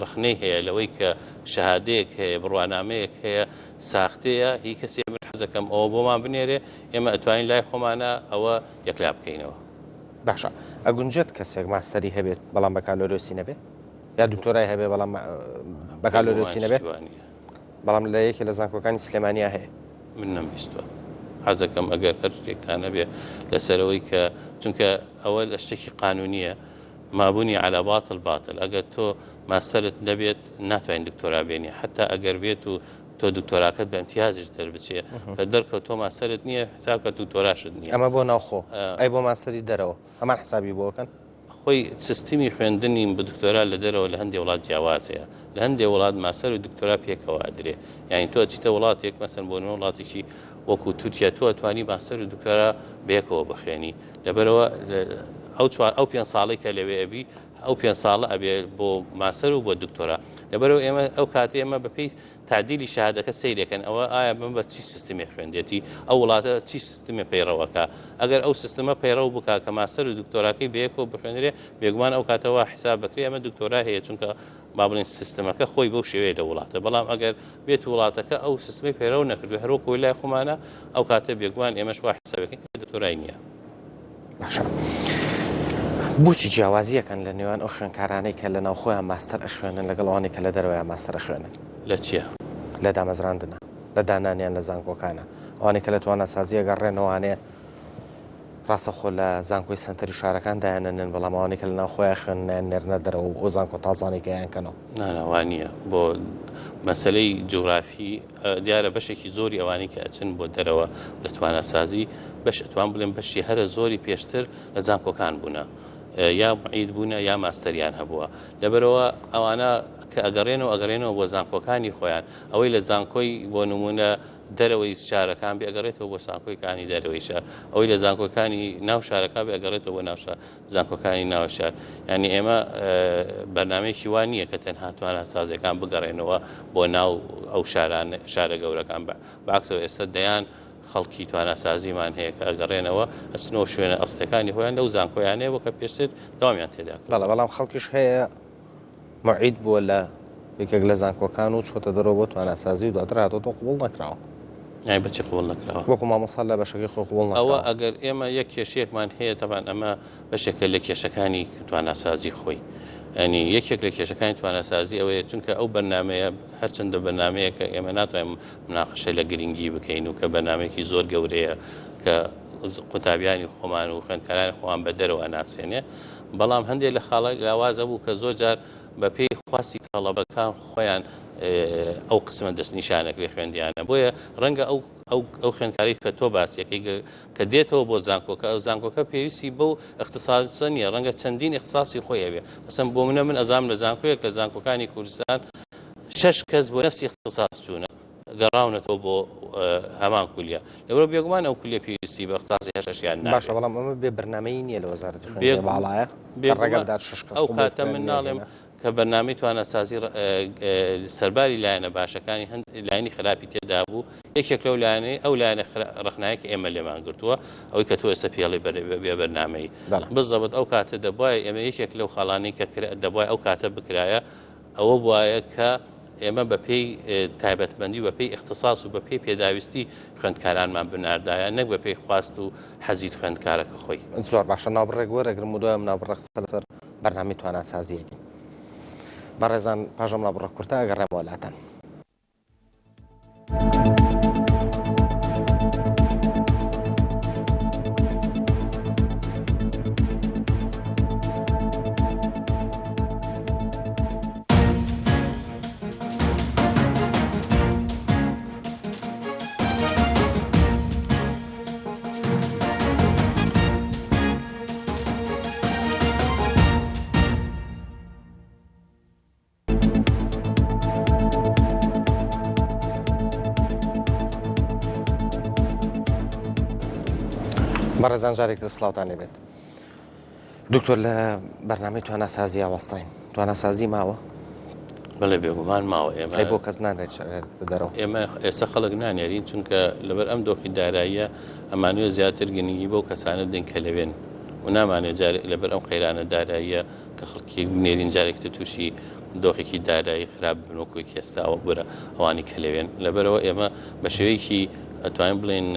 ڕەخنەی هەیە لەوەی کە شەهادەیەک هەیە بڕوانامەیەک هەیە ساختەیە هی کەسێ من حەزەکەم ئەوە بۆمان بنێرێ ئێمە ئەتوانین لای خۆمانە ئەوە یەکلا بکەینەوە.
باشە ئەگونجێت کەسێک ماستەری هەبێت بەڵام بەکالۆریۆسی نەبێت یا دکتۆرای هەبێ بەڵام بەکالۆریۆسی نەبێت؟ بەڵام لە یەکێ لە زانکۆکانی سلێمانیا هەیە.
من نەمبیستوە. حەزەکەم ئەگەر هەر شتێکتان هەبێ لەسەرەوەی کە چونکە ئەوە لە شتێکی قانونیە مابونی علی باطل باطل ئەگەر تۆ ماستەرت نەبێت ناتوانین دکتۆرا بێنی حتا ئەگەر بێت و تۆ دکتۆراکەت بە امتیازیش دەربچێ کە دەرکەوت تۆ ماستەرت نییە حساب کە دکتۆراشت نییە.
ئەمە بۆ ناوخۆ ئەی بۆ ماستەری دەرەوە هەمان حسابی بۆ ئەکەن؟
خۆی سیستمی خوێندنی دکتۆرا لە دەرەوە لە هەندێ وڵات جیاواز هەیە لە هەندێ وڵات ماستەر و دکتۆرا پێکەوە ئەدرێ یعنی تۆ ئەچیتە وڵاتێک مەسەن بۆ نمونە وڵاتێکی وەکو تورکیا تۆ ئەتوانی ماستەر و دکتۆرا بەیەکەوە بخوێنی لەبەرەوە ئەو چوار ئەو پێنج ساڵەی کە لەوێ ئەبی ئەو پێنج ساڵە ئەبێ بۆ ماستەر و بۆ دکتۆرا لەبەرەوە ئێمە ئەو کاتێ ئێمە بەپێی تەعدیلی شەهادەکە سەیرەکەن ئەوە ئایا بەم بە چی سیستمێ خوێندێتی ئەو وڵاتە چی سیستمێ پەیڕەوەکا ئەگەر ئەو سیستمە پەیڕەو بکا کە ماستەر و دکتۆراکەی بەیەکەوە بخوێنرێ بێگومان ئەو کاتە وا حیساب بکرێ ئەمە دکتۆرا هەیە چونکە با بڵێن سیستمەکە خۆی بەو شێوەیە لە وڵاتە بەڵام ئەگەر بێت وڵاتەکە ئەو سیستمەی پەیڕەو نەکردو هەر وەکو لای خۆمانە ئەو کاتە بێگومان ئێمەش وا حیسابەکەین کە دکتۆرای نییە.
باشە بۆچی جیاوازیەکەن لە نێوان ئەو خوێندکارانەی کە لە ناوخۆیان ماستەر ئەخوێنن لەگەڵ ئەوانەی کە لە دەرەوەیان ماستەر ئەخوێنن؟
لە چیا؟
لە دامەزراندنا، لە دانانیان لە زانکۆکانا، ئەوانەی کە لە تواناسازی ئەگەڕێنەوانێ ڕاستەخۆ لە زانکۆی سەنتەری شارەکان دایانەنێن، بەڵام ئەوانەی کە لە ناوخۆیان خوێنن ئەیاننێرنە دەرەوە و ئەو زانکۆ تازانەی کە ئەیانکەنەوە.
نا نا وا نییە بۆ مەسەلەی جوگرافی دیارە بەشێکی زۆری ئەوانەی کە ئەچن بۆ دەرەوە لە تواناسازی بەش ئەتوان بڵێم بەشی هەرە زۆری پێشتر لە زانکۆکان بوونە یا معید بوونە یا ماستەریان هەبووە لەبەرەوە ئەوانە کە ئەگەڕێنەوە ئەگەڕێنەوە بۆ زانکۆکانی خۆیان ئەوەی لە زانکۆی بۆ نمونە دەرەوەی شارەکان بێ ئەگەڕێتەوە بۆ زانکۆیکانی دەرەوەی شار ئەوەی لە زانکۆکانی ناو شارەکە بێ ئەگەڕێتەوە بۆ ناو شار زانکۆکانی ناو شار یانی ئێمە بەرنامەیەکی وا نییە کە تەنها تواناسازیەکان بگەڕێنەوە بۆ ناو ئەو شاران شارە گەورەکان بە عەکسەوە ئێستا دەیان خەڵکی تواناسازیمان هەیە کە ئەگەڕێنەوە ئەچنەوە شوێنە ئەسڵەکانی خۆیان لەو زانکۆیانەیە کە پێشتر دەوامیان تێدا
کردووە. بەڵێ بەڵام خەڵکیش هەیە موعید بووە لە یەکێک لە زانکۆکان و چۆتە دەرەوە بۆ تواناسازی و دواتر هاتۆتەوە قبوڵ نەکراوە.
یانی بە چی قبوڵ نەکراوە؟
وەکو مامۆستا لە بەشەکەی خۆی قبوڵ
ئەوە نەکراوە. ئەگەر ئێمە یەک کێشەیەکمان هەیە تەبعەن ئەمە بەشێکە لە کێشەکانی تواناسازی خۆی. یانی یەکێک لە کێشەکانی تواناسازی ئەوەیە چونکە ئەو بەرنامەیە هەرچەندە بەرنامەیەکە ئێمە ناتوانین مناقەشە لە گرنگی بکەین و کە بەرنامەیەکی زۆر گەورەیە کە قوتابیانی خۆمان و خوێندکارانی خۆمان بە دەرەوە ئەناسێنێ بەڵام هەندێک لە خاڵە لاوازە بوو کە زۆر جار. بەپێی خواستی تەڵەبەکان خۆیان ئەو قسمە دەستنیشانەکرێ خوێندیانە بۆیە ڕەنگە ئەو ئەو ئەو خوێندکاری کە تۆ باسیەکەی کە دێتەوە بۆ زانکۆکە ئەو زانکۆکە پێویستی بەو اختصاصە نییە ڕەنگە چەندین اختصاصی خۆی هەبێ مەسەن بۆ منە من ئەزام لە زانکۆیەک لە زانکۆکانی کوردستان شەش کەس بۆ نفسی اختصاص چوونە گەڕاونەتەوە بۆ هەمان کولیە لەبەر بێگومان ئەو کولیە پێویستی بە اختصاصی هەر شەشیان نابێت.
باشە بەڵام ئەمە بێ بەرنامەیی نییە لە وەزارەتی خوێندنی باڵایە کە ڕێگە بدات شەش کەس
ئەو کاتە من ناڵێم کە بەرنامەی تواناسازی سەرباری لایەنە باشەکانی هەند لایەنی خراپی تێدا بوو یەکێک لەو لایەنەی ئەو لایەنە ڕەخنایە کە ئێمە لێمان گرتووە ئەوەی کە تۆ ئێستا پێڵی بێ بەرنامەی بزەبت ئەو کاتە دەبوایە ئێمە یەکێک لەو خاڵانەی کە دەبوای ئەو کاتە بکرایە ئەوە بوایە کە ئێمە بە پێی تایبەتمەندی و بە پێی ئیختساس و بە پێی پێداویستی خوێندکارانمان بناردایە نەک بە پێی خواست و حەزی خوێندکارەکە خۆی.
زۆر باشە ناوبڕێک وەرەگرم و دوای ئەم ناوبڕە قسە لەسەر بەرنامەی تواناسازی ئەکەین. بەڕێزان پاش ئەم ناوبڕە کورتە ئەگەڕێمەوە لاتان. بەڕێزان جارێکتر سڵاوتان لێبێت دکتۆر لە بەرنامەی تواناسازی وەستاین تواناسازی ماوە
بەڵێ بێگومان ماوە ئێمە
بۆ کەس نانێت دەرەوە
ئێمە ئێستا خەڵک نانێرین چونکە لەبەر ئەم دۆخی داراییە ئەمانوێ زیاتر گرنگی بەو کەسانە بدەین کە لەوێن و نامانێت جارێک لەبەر ئەم قەیرانە داراییە کە خەڵکی بنێرین جارێکی تر تووشی دۆخێکی دارایی خراپ بن وەکو یەکی ئێستا وەک برا ئەوانی کە لەوێن لەبەرەوە ئێمە بە شێوەیەکی ئەتوانین بڵێین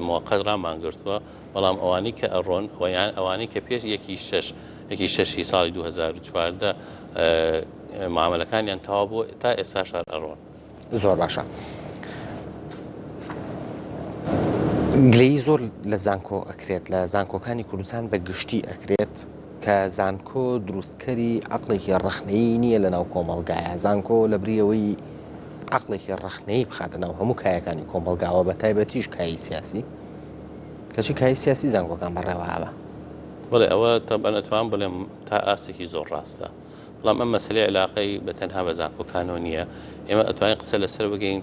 موقت ڕامان گرتووە بەڵام ئەوانی کە ئەڕۆن یان ئەوانەی کە پێش یەکی شەش یەکی شەشی ساڵی 2014 معاملەکانیان تەواو بوو تا ئێستاش هەر ئەڕۆن.
زۆر باشە. گلەیی زۆر لە زانکۆ ئەکرێت لە زانکۆکانی کوردستان بە گشتی ئەکرێت کە زانکۆ دروستکەری عەقڵێکی ڕەخنەیی نییە لە ناو کۆمەڵگایە زانکۆ لە بریەوەی عەقڵێکی ڕەخنەیی بخاتە ناو هەموو کایەکانی کۆمەڵگاوە بە تایبەتیش کایی سیاسی کەچی کایی سیاسی زانکۆکان بەڕێوە ئەبا.
بەڵێ ئەوە تەبعەن ئەتوانم بڵێم تا ئاستێکی زۆر ڕاستە بەڵام ئەم مەسەلەی عیلاقەی بە تەنها بە زانکۆکانەوە نییە ئێمە ئەتوانین قسە لەسەر بگەین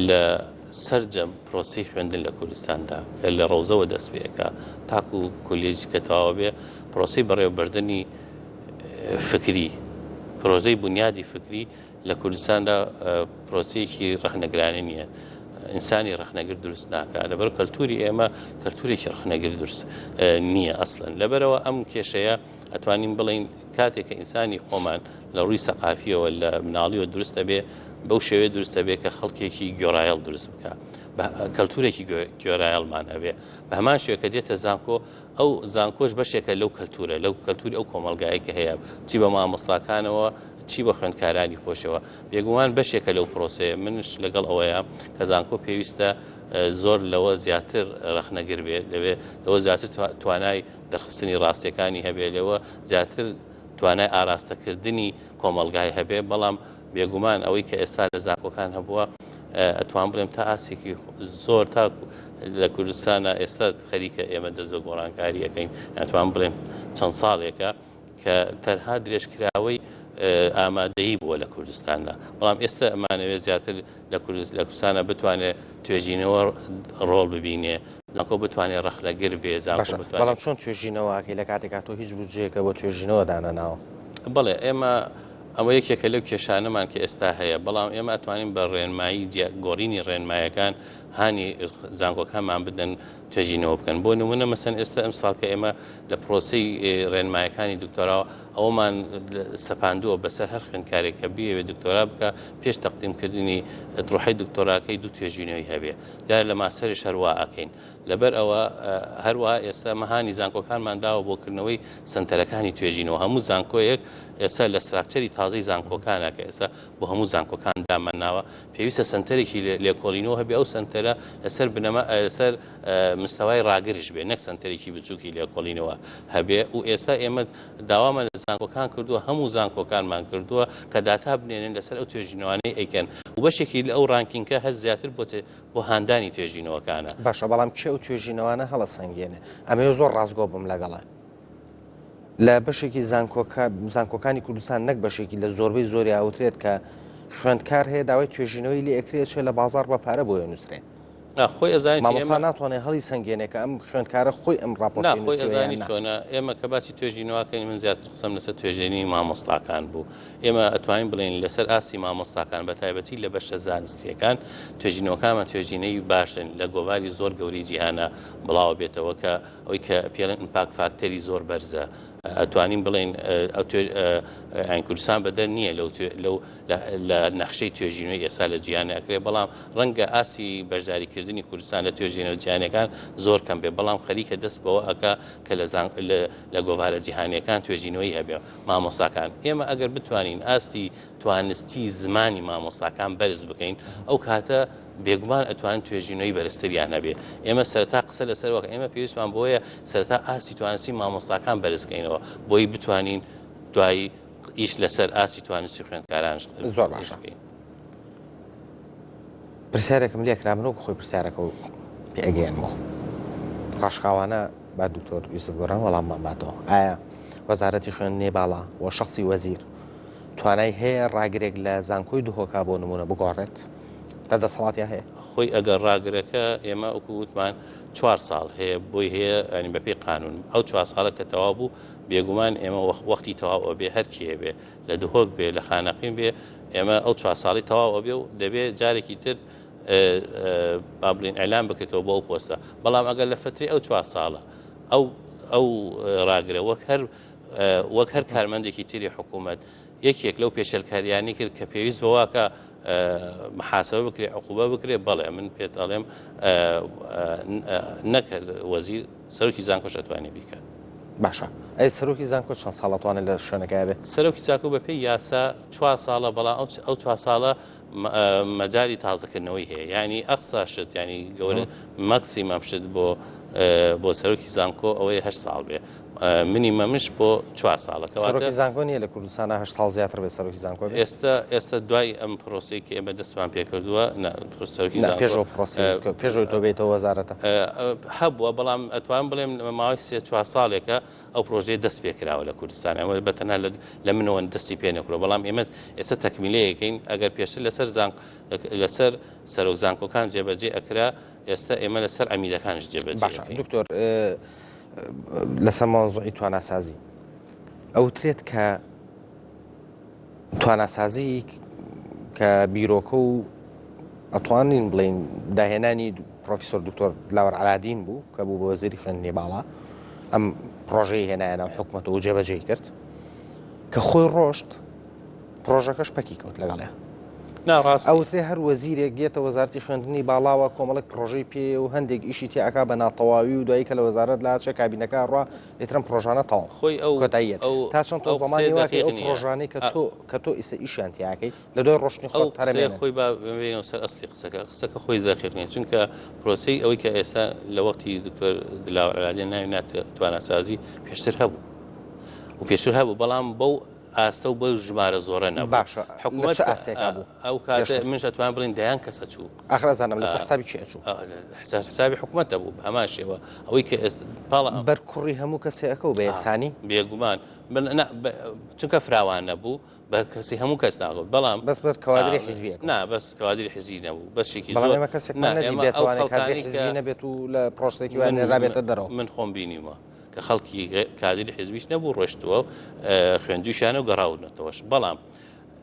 لە سەرجەم پرۆسەی خوێندن لە کوردستاندا کە لە ڕەوزەوە دەست پێ ئەکا تاکو کۆلێژ کە تەواو بێ پرۆسەی بەڕێوەبردنی فکری پرۆژەی بنیادی فکری لە کوردستاندا پرۆسەیەکی ڕەخنەگرانە نییە ئینسانی ڕەخنەگر دروست ناکا لەبەر کەلتوری ئێمە کەلتورێکی ڕەخنەگر دروست نییە ئەسڵەن لەبەرەوە ئەم کێشەیە ئەتوانین بڵین کاتێک کە ئینسانی خۆمان لە ڕووی سەقافیەوە لە مناڵیەوە دروست ئەبێ بەو شێوەیە دروست ئەبێ کە خەڵکێکی گۆرایەڵ دروست بکە کەلتورێکی گۆرایەڵمان هەبێ بە هەمان شێوە کە دێتە زانکۆ ئەو زانکۆش بەشێکە لەو کەلتورە لەو کەلتوری ئەو کۆمەڵگایە کە هەیە چی بە مامۆستاکانەوە چی بە خوێندکارانی خۆشەوە بێگومان بەشێکە لەو پرۆسەیە منش لەگەڵ ئەوەیە کە زانکۆ پێویستە زۆر لەوە زیاتر ڕەخنەگر بێت لەوێ لەوە زیاتر توانای دەرخستنی ڕاستیەکانی هەبێ لەوە زیاتر توانای ئاراستەکردنی کۆمەڵگای هەبێ بەڵام بێگومان ئەوەی کە ئێستا لە زانکۆکان هەبووە ئەتوان بڵێم تا ئاسێکی زۆر تا لە کوردستانە ئێستا خەریکە ئێمە دەست بە گۆڕانکاری ئەەکەین ئەتوان بڵێم چەند ساڵێکە کە تەنها درێژکراوەی ئامادەیی بووە لە کوردستاندا بەڵام ئێستا ئەمانەوێت زیاتر لە کوردستانە بتوانێت توێژینەوە ڕۆڵ ببینێ زانکۆ بتوانێت ڕەخنەگر بێ زانکۆ بتوانێت
بەڵام چۆن توێژینەوە ئەکەی لە کاتێکا تۆ هیچ بودجەیەکە بۆ توێژینەوە دانەناوە؟
بەڵێ ئێمە ئەوە یەکێکە لەو کێشانەمان کە ئێستا هەیە بەڵام ئێمە ئەتوانین بە ڕێنمایی گۆڕینی ڕێنمایەکان هانی زانکۆکانمان بدەن توێژینەوە بکەن بۆ نمونە مەسەن ئێستا ئەمساڵ کە ئێمە لە پرۆسەی ڕێنمایەکانی دکتۆراوە ئەوەمان سەپاندووە بەسەر هەر خوێندکارێک کە بیەوێت دکتۆرا بکە پێش تەقدیمکردنی تڕوحەی دکتۆراکەی دوو توێژینەوەی هەبێ دیارە لە ماستەریش هەروا ئەکەین لەبەر ئەوە هەروەها ئێستا مەهانی زانکۆکانمان داوە بۆ کردنەوەی سەنتەرەکانی توێژینەوە هەموو زانکۆیەک ئێستا لە structure ی تازەی زانکۆکانە کە ئێستا بۆ هەموو زانکۆکان. دامان ناوە پێویستە سەنتەرێکی لێکۆڵینەوە هەبێ ئەو سەنتەرە لەسەر بنەما لەسەر مستەوای ڕاگرش بێ نەک سەنتەرێکی بچووکی لێکۆڵینەوە هەبێ و ئێستا ئێمە داوامان لە زانکۆکان کردووە هەموو زانکۆکانمان کردووە کە داتا بنێنن لەسەر ئەو توێژینەوانەی ئەیکەن و بەشێکی لە ئەو ranking ە هەر زیاتر بۆ بۆ هاندانی توێژینەوەکانە.
باشە بەڵام کێ ئەو توێژینەوانە هەڵەسەنگێنێ؟ ئەمەوێ زۆر ڕاستگۆ بم لەگەڵت. لە بەشێکی زانکۆکە زانکۆکانی کوردستان نەک بەشێکی لە زۆربەی زۆری ئاوترێت کە خوێندکار هەیە داوای توێژینەوەی لێ ئەکرێ ئەچێ لە بازاڕ بە پارە بۆی ئەنووسرێ.
نا خۆی ئەزانی چی
مامۆستا
ئێمە
ناتوانێ هەڵی سەنگێنێ کە ئەم خوێندکارە خۆی ئەم
نا
ڕاپۆرتەی
خۆی
نووسیوە یان
ئەزانی
نا.
چۆنە ئێمە کە باسی توێژینەوەکەین من زیاتر قسەم لەسەر توێژێنی مامۆستاکان بوو ئێمە ئەتوانین بڵێین لەسەر ئاستی مامۆستاکان بە تایبەتی لە بەشە زانستیەکان توێژینەوەکانمان توێژینەی باشن لە گۆڤاری زۆر گەورەی جیهانە بڵاوە بێتەوە کە ئەوەی کە پێڵێن impact factor ی زۆر بەرزە ئەتوانین بڵێین ئەو ئەین کوردستان بەدەر نییە لەو لەو لە نەخشەی توێژینەوەی ئێستا لە جیهان ئەکرێ بەڵام ڕەنگە ئاستی بەشداریکردنی کوردستان لە توێژینەوە جیهانیەکان زۆر کەم بێ بەڵام خەریکە دەست بەوە ئەکا کە لە لە گۆڤارە جیهانیەکان توێژینەوەی هەبێ مامۆستاکان ئێمە ئەگەر بتوانین ئاستی توانستی زمانی مامۆستاکان بەرز بکەین ئەو کاتە بێگومان ئەتوان توێژینەوەی بەرزتریان هەبێ ئێمە سەرەتا قسە لەسەر وەک ئێمە پێویستمان بۆیە سەرەتا ئاستی توانستی مامۆستاکان بەرزکەینەوە بۆی بتوانین دوایی ئیش لەسەر ئاستی توانستی خوێندکاران
زۆر باشە پرسیارێکم لێکرا من وەکو خۆی پرسیارەکە و پێگەیەنمەوە ڕاشکاوانە با دکتۆر یوسف گۆران وەڵاممان باتەوە ئایا وەزارەتی خوێندنی باڵا و شخصی وەزیر توانای هەیە ڕاگرێک لە زانکۆی دهۆکا بۆ نمونە بگۆڕێت لە دەسەڵاتیا هەیە؟
خۆی ئەگەر ڕاگرەکە ئێمە وەکو وتمان چوار ساڵ هەیە بۆی هەیە ینی بەپێی قانون ئەو چوار ساڵە کە تەواو بوو بێگومان ئێمە وەختی تەواو ئەبێ هەر کێ بێ لە دهۆک بێ لە خانەقین بێ ئێمە ئەو چوار ساڵی تەواو ئەبێ و دەبێ جارێکی تر با بڵین ئەلام بکرێتەوە بۆ ئەو پۆستە بەڵام ئەگەر لە فتری ئەو چوار ساڵە ئەو ئەو ڕاگرە وەک هەر وەک هەر کارمەندێکی تری حکوومەت یەکێک لەو پێشێلکاریانی کرد کە پێویست بەواکە محاسبە بکرێ عقوبە بکرێ بەڵێ من پێت ئەڵێم نەکرد وەزیر سەرۆکی زانکۆش ئەتوانێ بیکات.
باشە ئەی سەرۆکی زانکۆ چەند ساڵ ئەتوانێت لە شوێنەکەیا بێت؟
سەرۆکی زانکۆ بەپێی یاسا چوار ساڵە بەڵام ئەو چوار ساڵە مەجالی تازەکردنەوەی هەیە یعنی ئەقسا شت یعنی گەورە maximum شت بۆ بۆ سەرۆکی زانکۆ ئەوەیە هەشت ساڵ بێ منی مەمش بۆ چوار ساڵە کەواتە
سەرۆکی زانکۆ نییە لە کوردستانا هەشت ساڵ زیاتر بێت سەرۆکی زانکۆ بێت؟
ئێستا ئێستا دوای ئەم پرۆسەی کە ئێمە دەستمان پێکردووە نا سەرۆکی
نا
زانکۆ
پێش ئەو پرۆسەی کە پێش ئەوەی تۆ بێیتەوە وەزارەتە.
هەبووە بەڵام ئەتوانم بڵێم ماوەی سێ چوار ساڵێکە ئەو پرۆژەیە دەست پێکراوە لە کوردستان ئەمە بە تەنها لە منەوە دەستی پێ نەکرەوە بەڵام ئێمە ئێستا تەکمیلەیەکەین ئەگەر پێشتر لەسەر زانک لەسەر سەرۆک زانکۆکان جێبەجێ ئەکرا ئێستا ئێمە لەسەر عەمیدەکانیش جێبەجێ
باشە دکتۆر لەسەر مەوزوعی تواناسازی ئەوترێت کە تواناسازی کە بیرۆکە و ئەتوانین بڵین داهێنانی پرۆفیسۆر دکتۆر لاوەر عەلادین بوو کە بوو بە وەزیری خوێندنی باڵا ئەم پرۆژەی هێنایە ناو حکومەتەوە و جێبەجێی کرد کە خۆی ڕۆشت پرۆژەکەش پەکی کەوت لەگەڵیا.
نا ڕاست نیە.
ئەوترێ هەر وەزیرێک یەتە وەزارەتی خوێندنی باڵاوە کۆمەڵێک پرۆژەی پێیە و هەندێک ئیشی تیا ئەکا بە ناتەواوی و دوایی کە لە وەزارەت لاچێ کابینەکە ئەڕوا ئیتر ئەم پرۆژانە تەواو
خۆی ئەو
کۆتایی یەت.
ئەو
تا چەند تۆ
ئەو قسەیە
زەمانی واکەی
دەقیق
ئەو
نیە.
پرۆژانەی کە
ئە
تۆ کە تۆ ئیسە ئیشیان تیا ئەکەی لە دوای ڕۆشتنی
ئەو
خۆت
قسەیە
هەرەمێنن.
خۆی با بێینەوە سەر ئەسلی قسەکە قسەکە خۆی دەقیق نیە چونکە پرۆسەی ئەوەی کە ئێستا لە وەختی دکتۆر دلاوەر عەلادین ناوی نا تواناسازی پێشتر هەبوو و پێشتر هەبوو بەڵام بەو ئاستە و بەو ژمارە زۆرە نەبوو.
باشە لە
حکومەت
چ ئاستێکا بوو
ئەو کاتە
پێشتر؟
منش ئەتوانم بڵێین دەیان کەس ئەچوو.
ئاخر ئەزانم لەسەر حسابی کێ ئەچوو؟
لەسەر حسابی حکومەت دەبوو بە هەمان شێوە ئەوەی کە ئێستا پاڵە
بەر کوڕی هەموو کەسێ ئەکەوت بە یەکسانی؟
بێگومان نا چونکە فراوان نەبوو بە کەسی هەموو کەس ناکەوت بەڵام
بەس بەس کەوادری حیزبی ئەکەوت.
نا بەس کەوادری حیزبی نەبوو بەشێکی
بەڵام
زۆر
ئێمە
نا
کەسێکمان نەدی
ئێمە ئەو
بێتوانێ کادری
خەڵکانەی کە
حیزبی نەبێت و لە پرۆسەیەکی وا
من
نێرابێتە دەرەوە.
من خۆم بینیومە. کە خەڵکی کادری حیزبیش نەبوو ڕۆشتووە و خوێندوویشیانە و گەڕاونەتەوەش بەڵام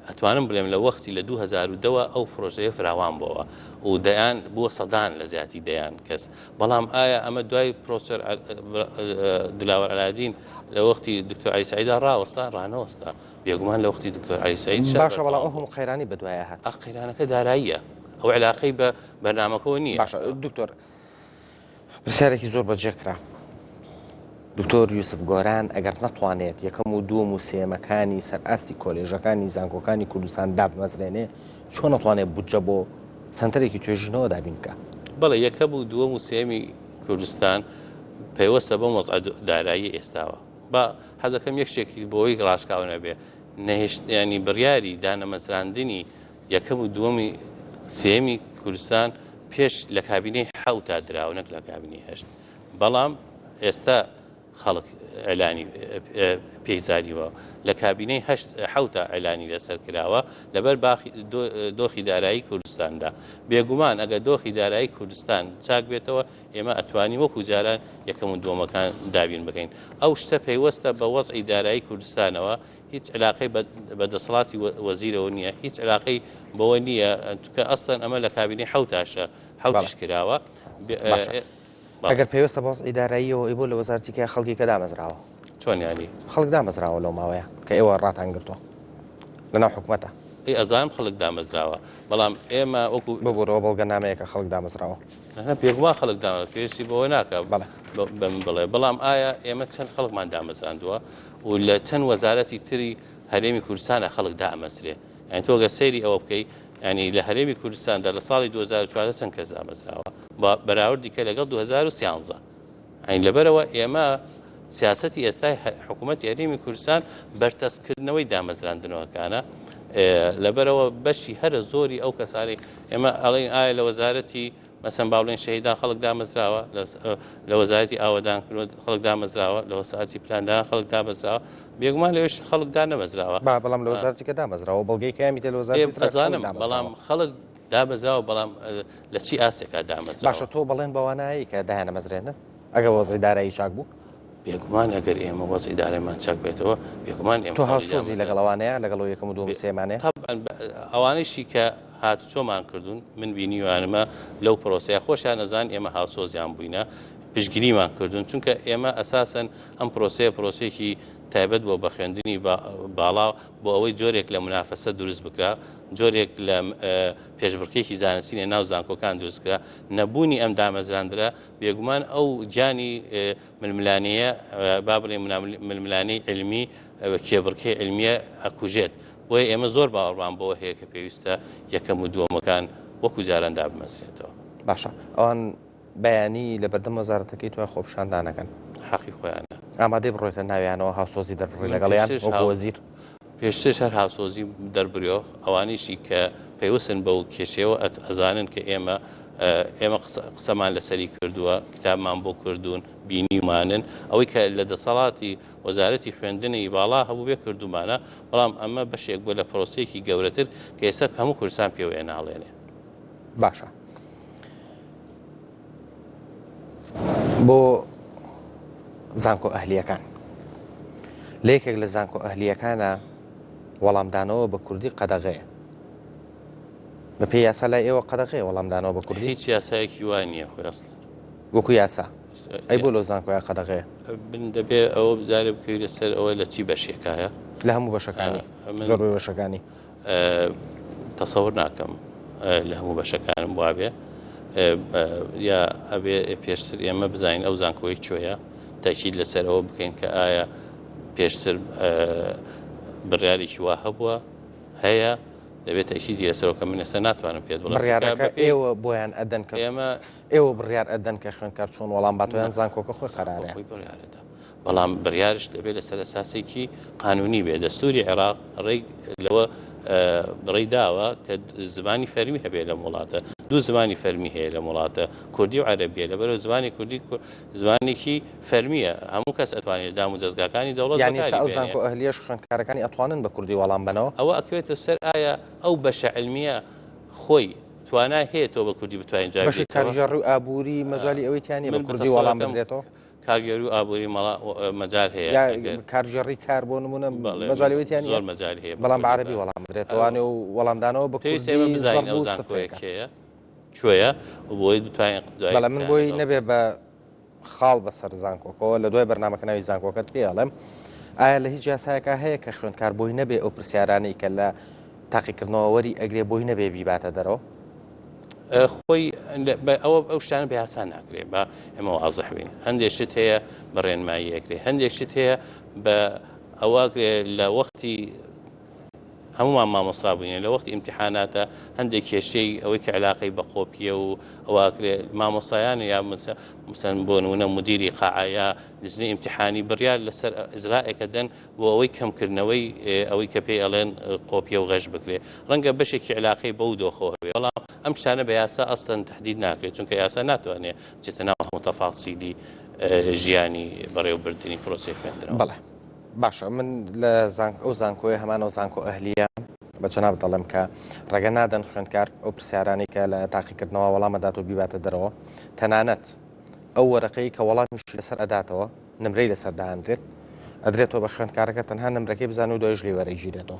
ئەتوانم بڵێم لە وەختی لە 2010 ەوە ئەو پرۆژەیە فراوان بۆوە و دەیان بووە سەدان لە زیاتی دەیان کەس بەڵام ئایا ئەمە دوای پرۆسەر دلاوەر عەلادین لە وەختی دکتۆر عەلی سەعیدا ڕاوەستا ڕانەوەستا بێگومان لە وەختی دکتۆر عەلی سەعید
باشە بەڵام ئەو هەموو قەیرانی بەدوایە هات
قەیرانەکە داراییە ئەو علاقەی بە بەرنامەکەوە نییە
باشە دکتۆر پرسیارێکی زۆر بەجێ کرا. دکتۆر یوسف گۆران ئەگەر نەتوانێت یەکەم و دووەم و سێیەمەکانی سەر ئاستی کۆلێژەکانی زانکۆکانی کوردستان دابمەزرێنێ، چۆن ئەتوانێت بودجە بۆ سەنتەرێکی توێژینەوە دابین بکا؟
بەڵێ یەکەم و دووەم و سێیەمی کوردستان پەیوەستە بەم وەزعە داراییە ئێستاوە. با حەزەکەم یەک شتێکی بۆی ڕاشکاو نەبێ، نەهێشت یانی بڕیاری دانەمەزراندنی یەکەم و دووەمی سێیەمی کوردستان پێش لە کابینەی حەوتا دراوە نەک لە کابینەی هەشت. بەڵام ئێستا خەڵک ئیعلانی پێی زانیوە لە کابینەی هەشت حەوتا ئیعلانی لەسەر کراوە لەبەر باخی دۆخی دارایی کوردستاندا بێگومان ئەگەر دۆخی دارایی کوردستان چاک بێتەوە ئێمە ئەتوانین وەکو جاران یەکەم و دووەمەکان دابین بکەین ئەو شتە پەیوەستە بە وەزعی دارایی کوردستانەوە هیچ علاقەی بە دەسەڵاتی وەزیرەوە نییە هیچ علاقەی بەوە نییە چونکە ئەسڵەن ئەمە لە کابینەی حەوتاشە حەوتیش کراوە.
باشە ئەگەر پەیوەستە بە وەزعی داراییەوە ئەی بۆ لە وەزارەتی کە خەڵکی کە دامەزراوە؟
چۆن یانی؟
خەڵک دامەزراوە لەو ماوەیە کە ئێوە ڕاتان گرتووە لەناو حکومەتە.
ئەی ئەزانم خەڵک دامەزراوە بەڵام ئێمە وەکو.
ببورەوە بەڵگەنامەیەکە خەڵک دامەزراوە.
نا بێگومان خەڵک دامەزراوە پێویستی بەوە ناکا
بەڵێ.
بە من بڵێ بەڵام ئایا ئێمە چەند خەڵکمان دامەزراندووە و لە چەند وەزارەتی تری هەرێمی کوردستانە خەڵک دامەزرێ یانی تۆ گەر سەیری ئەوە بکەی یانی لە هەرێمی کوردستاندا لە ساڵی 2014 چەند کەس دامەزراوە بە بەراوردی کە لەگەڵ 2013 یانی لەبەرەوە ئێمە سیاسەتی ئێستای حکوومەتی هەرێمی کوردستان بەرتەسکردنەوەی دامەزراندنەوەکانە لەبەرەوە بەشی هەرە زۆری ئەو کەسانی ئێمە ئەڵین ئایا لە وەزارەتی مەسەن با بڵێین شەهیدان خەڵک دامەزراوە، لە وەزارەتی ئاوەدانکردنەوە خەڵک دامەزراوە، لە وەزارەتی پلاندانان خەڵک دامەزراوە، بێگومان لەوێش خەڵک دانەمەزراوە.
با بەڵام لە وەزارەتی کە دامەزراوە بەڵگەی کامی تێ لە وەزارەتی تر خەڵک
ئەزانم بەڵام
دامەزراوە.
خەڵک دامەزراوە بەڵام لە چی ئاستێکا دامەزراوە؟
باشە تۆ بەڵێن بەوانایەی کە دایانەمەزرێنن ئەگەر وەزعی دارایی چاک بوو؟
بێگومان ئەگەر ئێمە وەزعی دارایمان چاک بێتەوە بێگومان ئێمە
تۆ
خەڵکی
هاوسۆزی
دامەزرا
لەگەڵ ئەوانەیە لەگەڵ ئەو یەکەم و دووەم و سێیەمانەیە؟
تەبعەن ئەوانەیشی کە هاتوچۆمان کردوون، من بینیویانمە لەو پرۆسەیە، خۆشیان ئەزانن ئێمە هاوسۆزیان بووینە، پشتگیریمان کردوون، چونکە ئێمە ئەساسەن ئەم پرۆسەیە پرۆسەیەکی تایبەت بووە بە خوێندنی باڵا بۆ ئەوەی جۆرێک لە مونافەسە دروست بکرا، جۆرێک لە پێشبڕکێکی زانستی لە ناو زانکۆکان دروست کرا، نەبوونی ئەم دامەزراندرە بێگومان ئەو گیانی ململانێیە با بڵێین ململانێی عیلمی کێبڕکێی عیلمیە ئەکوژێت. بۆیە ئێمە زۆر باوەڕمان بەوە هەیە کە پێویستە یەکەم و دووەمەکان وەکو جاران دابمەزرێتەوە.
باشە ئەوان بەیانی لە بەردەم وەزارەتەکەی تۆ خۆپیشاندان ئەکەن.
حەقی خۆیانە.
ئامادەی بڕۆیتە ناویانەوە هاوسۆزی دەربڕی
من
لەگەڵیان
پێشترش
وەکو
هاو
وەزیر؟
پێشترش هەر هاوسۆزیم دەربریۆ، ئەوانەیشی کە پەیوەستن بەو کێشەیەوە ئەزانن کە ئێمە ئێمە قسەمان لەسەری کردووە، کتابمان بۆ کردوون، بینیومانن، ئەوەی کە لە دەسەڵاتی وەزارەتی خوێندنی باڵا هەبووبێ کردوومانە، بەڵام ئەمە بەشێک بووە لە پرۆسەیەکی گەورەتر کە ئێستا هەموو کوردستان پێوەی ئەناڵێنێ.
باشە بۆ زانکۆ ئەهلییەکان لە یەکێک لە زانکۆ ئەهلییەکانە وەڵامدانەوە بە کوردی قەدەغەیە بەپێی یاسا لای ئێوە قەدەغەیە وەڵامدانەوە بە کوردی؟
هیچ یاسایەکی وا نییە خۆی ئەسڵەن.
وەکو یاسا ئەی بۆ لەو زانکۆیە قەدەغەیە؟
من دەبێ ئەوە جارێ بکەوینە سەر ئەوە لە چی بەشێکایە؟
لە هەموو بەشەکانی زۆربەی بەشەکانی.
تەسەور ناکەم لە هەموو بەشەکانم وابێ یا ئەبێ پێشتر ئێمە بزانین ئەو زانکۆی کوێیە تاکید لەسەر ئەوە بکەین کە ئایا پێشتر بڕیارێکی وا هەبووە هەیە دەبێت تەئکیدی لەسەرەوە کە من ئێستا ناتوانم پێت بڵێم
بڕیارەکە ئێوە بۆیان ئەدەن کە
ئێمە
ئێوە بڕیار ئەدەن کە خوێندکار چۆن وەڵام باتەوە یان زانکۆکە خۆی قەرارە؟
خۆی بڕیارەدا بەڵام بڕیارش دەبێت لەسەر ئەساسێکی قانونی بێت دەستوری عێراق ڕێی لەوە ڕێی داوە کە زمانی فەرمی هەبێت لەم وڵاتە دوو زمانی فەرمی هەیە لەم وڵاتە کوردی و عەرەبیە لەبەرەوە زمانی کوردی زمانێکی فەرمیە هەموو کەس ئەتوانێت دام و دەزگاکانی دەوڵەت
یانی ئێستا
بەکاری
ئەو
بێنێ.
زانکۆ ئەهلیەش خوێندکارەکانی ئەتوانن بە کوردی وەڵام بەنەوە؟
ئەوە ئەکەوێتە سەر ئایا ئەو بەشە عیلمیە خۆی توانای هەیە تۆ بە کوردی بتوانین جوابی
بەشی
بدەیتەوە؟
کارگێڕی و ئابووری مەجالی ئەوەی تیا نیە بە
من
کوردی وەڵام
تەسەورەکەم
بدرێتەوە؟
کارگێری و ئابووری مەڵا مەجال هەیە
یا
ئەگەر
کارگێڕی کار بۆ نموونە
بەڵێ
مەجالی ئەوەی تیا نیە؟
زۆر مەجال هەیە بە
بەڵام بە
کوردی
عەرەبی
بە
وەڵام بدرێتەوە و وەڵامدانەوە بە
پێویستە ئێمە
کوردی
بزانین
زەڕب
ئەو
و
زانکۆیە
سفرێکە.
کێیە کوێیە و بۆی بتوانین دوای
بەڵێ من
قسەیان
بۆی
لەگەڵ
نەبێ بە خاڵ بەسەر زانکۆکەوە لە دوای بەرنامەکە ناوی زانکۆکەت پێ ئەڵێم ئایا لە هیچ یاسایەکا هەیە کە خوێندکار بۆی نەبێ ئەو پرسیارانەی کە لە تاقیکردنەوە وەری ئەگرێ بۆی نەبێ بیباتە دەرەوە؟
خۆی ئەوە ئەو شتانە بە یاسا ناکرێ با ئێمە وازح بین هەندێک شت هەیە بە ڕێنمایی ئەکرێ هەندێک شت هەیە بە ئەوە لە وەختی هەمومان مامۆستا بووینە لە وەختی ئیمتحاناتە هەندێک کێشەی ئەوەی کە علاقەی بە قۆپیە و ئەوە مامۆسایان یا مثلەن بۆ نمونە مدیری قاعە یا لجنەی ئیمتحانی بڕیار لەسەر ئیجرائێکە دەن بۆ ئەوەی کەمکردنەوەی ئەوەی کە پێی ئەڵێن قۆپیە و غەش بکرێ ڕەنگە بەشێکی علاقەی بەو دۆخەوە هەبێ بەڵام ئەم شتانە بە یاسا ئەسڵەن تەحدید ناکرێت چونکە یاسا ناتوانێت بچێتە ناو هەموو تەفاسیلی ژیانی بەڕێوەبردنی پرۆسەی خوێندنەوە.
بەڵێ باشە من لە ئەو زانکۆیە هەمان ئەو زانکۆ ئەهلیە بە جەنابت دەڵێم کە ڕێگە نادەن خوێندکار ئەو پرسیارانەی کە لە تاقیکردنەوە وەڵام ئەدات و بیباتە دەرەوە تەنانەت ئەو وەرەقەی کە وەڵامیشی لەسەر ئەداتەوە نمرەی لەسەر دانرێت ئەدرێتەوە بە خوێندکارەکە تەنها نمرەکەی بزانێ و دوایش لێی وەرەگیرێتەوە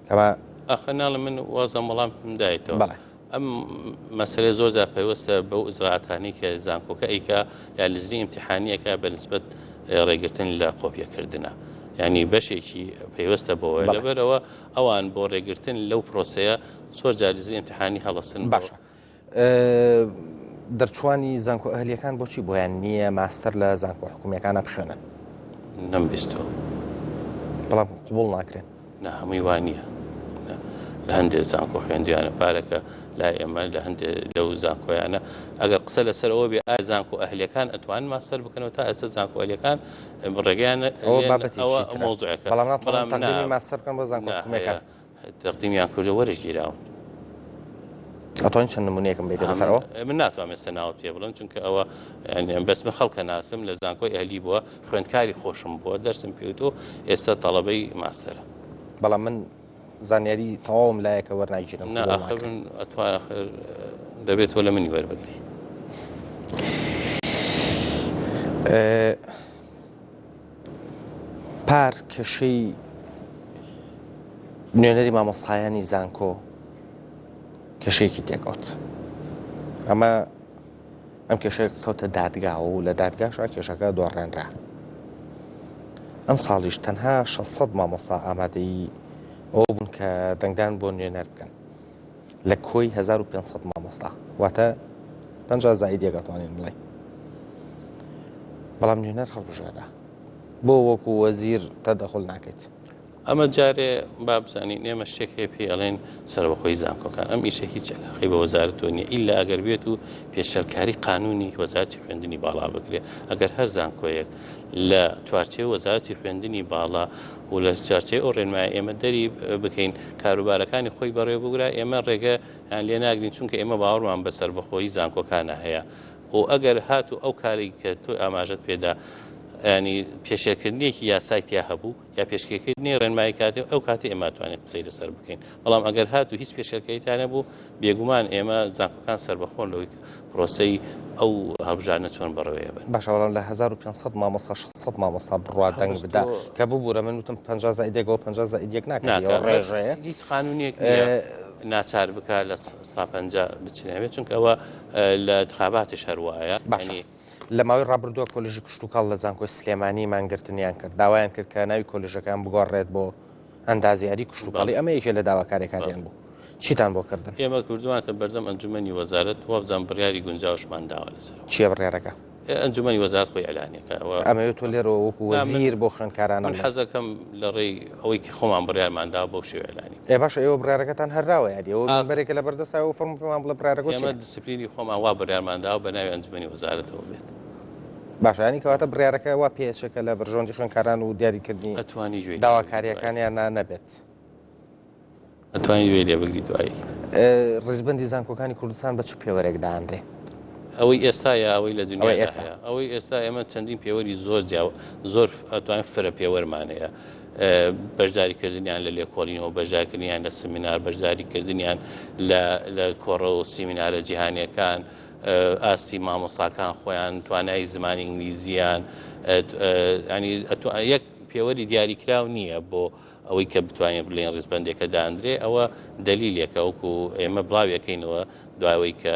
کەما
ئاخر ناڵێم من وازم وەڵام دایتەوە.
بەڵێ.
ئەم مەسەلەیە زۆر جار پەیوەستە بەو ئیجرائاتانەی کە زانکۆکە ئەیکا یا لجنەی ئیمتیحانی ئەکا بە نسبەت ڕێگرتن لە قۆپیەکردنە یانی بەشێکی پەیوەستە بەوە
بەڵێ.
لەبەرئەوە ئەوان بۆ ڕێگرتن لەو پرۆسەیە زۆر جار لجنەی ئیمتیحانی هەڵەسن بۆ
باشە دەرچووانی زانکۆ ئەهلیەکان بۆچی بۆیان نییە ماستەر لە زانکۆ حکومیەکانە بخوێنن؟
نەمبیستووە.
بەڵام قبوڵ ناکرێن.
نا هەمووی وا نییە لە هەندێک زانکۆ خوێندویانە پارەکە لای ئێمە لە هەندێک لەو زانکۆیانە ئەگەر قسە لەسەر ئەوە بێ ئایا زانکۆ ئەهلیەکان ئەتوان ماستەر بکەنەوە تا ئێستا زانکۆ ئەهلیەکان ڕێگەیان
ئەوە بابەتێکی
ئەوە
ترە
مەوزوعێکە
بەڵام ناتوانن
بەڵام نا
تەقدیمی ماستەر بکەن بۆ زانکۆ
نا
حکومیەکان.
هەیە تەقدیمیان کردووە وەرشگیراون.
ئەتوانی چەند نمونەیەکم بیتە لەسەر ئەوە؟
من ناتوانم ئێستا ناوت پێ بڵێم چونکە ئەوە یانی بەس من خەڵکە ناسم لە زانکۆی ئەهلی بووە خوێندکاری خۆشم بووە دەرسم پێوتووە ئێستا تەڵەبەی ماستەرە.
بەڵام من زانیاری تەواوم لایە کە وەرناگیرم
نا
قبوڵ
ئاخر
ناکرێ.
من ئەتوان ئاخر دەبێت تۆ لە منی وەربگری.
پار کێشەی نوێنەری مامۆستایانی زانکۆ کێشەیەکی تێکەوت ئەمە ئەم کێشەیە کەوتە دادگا و لە دادگاشا کێشەکە دۆڕێنرا ئەم ساڵیش تەنها 600 مامۆستا ئامادەی ئەوە بوون کە دەنگدان بۆ نوێنەر بکەن لە کۆی 1500 مامۆستا واتە 50 زائید یەک ئەتوانین بڵێین بەڵام نوێنەر هەڵبژێرا بۆ وەکو وەزیر تەدەخول ناکەیت؟
ئەمە جارێ با بزانین ئێمە شتێک هەیە پێی ئەڵێن سەربەخۆی زانکۆکان ئەم ئیشە هیچ علاقەی بە وەزارەتەوە نییە ئیلا ئەگەر بێت و پێشێلکاری قانونی وەزارەتی خوێندنی باڵا بکرێ ئەگەر هەر زانکۆیەک لە چوارچێوەی وەزارەتی خوێندنی باڵا و لە چوارچێوەی ئەو ڕێنمایە ئێمە دەری بکەین کاروبارەکانی خۆی بەڕێوە بگرا ئێمە ڕێگە یان لێ ناگرین چونکە ئێمە باوەڕمان بە سەربەخۆیی زانکۆکانە هەیە و ئەگەر هاتوو ئەو کارەی کە تۆ ئاماژەت پێدا ینی پێشێلکردنێکی یاسای تیا هەبوو یا پێشکێکردنی ڕێنمایی کاتێ ئەو کاتی ئێمە توانین قسەی لەسەر بکەین بەڵام ئەگەر هاتوو هیچ پێشێلکەی تا نەبوو بێگومان ئێمە زانکۆکان سەربەخۆن لەوەی پرۆسەی ئەو هەڵبژاردنە چۆن بەڕێوەیە بن.
باشە بەڵام لە 1500 مامۆستا 600 مامۆستا بڕوا دەنگ
بەس
بدا
تۆ
کە ببورە من وتم 50 زائد یەک ئەوە 50 زائد یەک ناکات
ناکا
ئەوە
بەس
ڕێژەیە
هیچ قانونێک نییە ناچار بکا لە ستا 50 بچنەوێ چونکە ئەوە لە انتخاباتیش هەر وایە
باشە
یانی
لە ماوەی ڕابردووە کۆلێژی کشتوکاڵ لە زانکۆی سلێمانی مانگرتنیان کرد داوایان کرد کە ناوی کۆلێژەکەیان بگۆڕرێت بۆ ئەندازیاری کشتوکاڵی
بەڵێ
ئەمە یەکێ لە
بەڵێ
داواکاریەکانیان بوو چیتان بۆ کردن؟
ئێمە کردوومانەتە بەردەم ئەنجومەنی وەزارەت وابزانم بڕیاری گونجاوشمان داوە لەسەرەوە.
چیە بڕیارەکە؟
ئەنجومەنی وەزارەت خۆی ئیعلانی ئەکا ئەوە.
ئەمەوێت تۆ لێرەوە وەکو
نا من
وەزیر بۆ خوێندکارانە
من
بڵێی.
حەزەکەم لە ڕێی ئەوەی کە خۆمان بڕیارمان داوە بەو شێوە ئیعلانی
ئێ
بکەین.
باشە ئێوە بڕیارەکەتان هەر راوە یاری ئەوە
ئاخ.
مینبەرێکە لە بەردەستا ئێوە فەرموو پێمان بڵێ بڕیارەکە
ئێمە
چیە؟
دیسپلینی خۆمان وا بڕیارمان داوە بە ناوی ئەنجومەنی وەزارەتەوە بێت.
باشە یانی کەواتە بڕیارەکە وا پێ ئەچێ کە لە بەرژەوەندی خوێندکاران و دیاریکردنی
ئەتوانی گوێی لێ بگری دوایی.
داواکاریەکانیانا نەبێت.
ئەتوانی گوێی لێ بگری دوایی.
ڕیزبەندی زانکۆکانی کوردستان بە چ پێوەرێک دانرێ؟
ئەوەی ئێستا یا ئەوەی لە
ئەوەی
دنیادا
ئێستا.
هەیە؟ ئەوەی ئێستا ئێمە چەندین پێوەری زۆر جیا زۆر ئەتوانین فرە پێوەرمان هەیە. بەشداریکردنیان لە لێکۆڵینەوە، بەشدارکردنیان لە سمینار، بەشداریکردنیان لە لە کۆڕە و سیمینارە جیهانیەکان، ئاستی مامۆستاکان خۆیان، توانای زمانی ئینگلیزیان، ینی یەک پێوەری دیاریکراو نییە بۆ ئەوەی کە بتوانین بڵێین ڕیزبەندێکە داندرێ ئەوە دەلیلێکە وەکو ئێمە بڵاویەکەینەوە دوای ئەوەی کە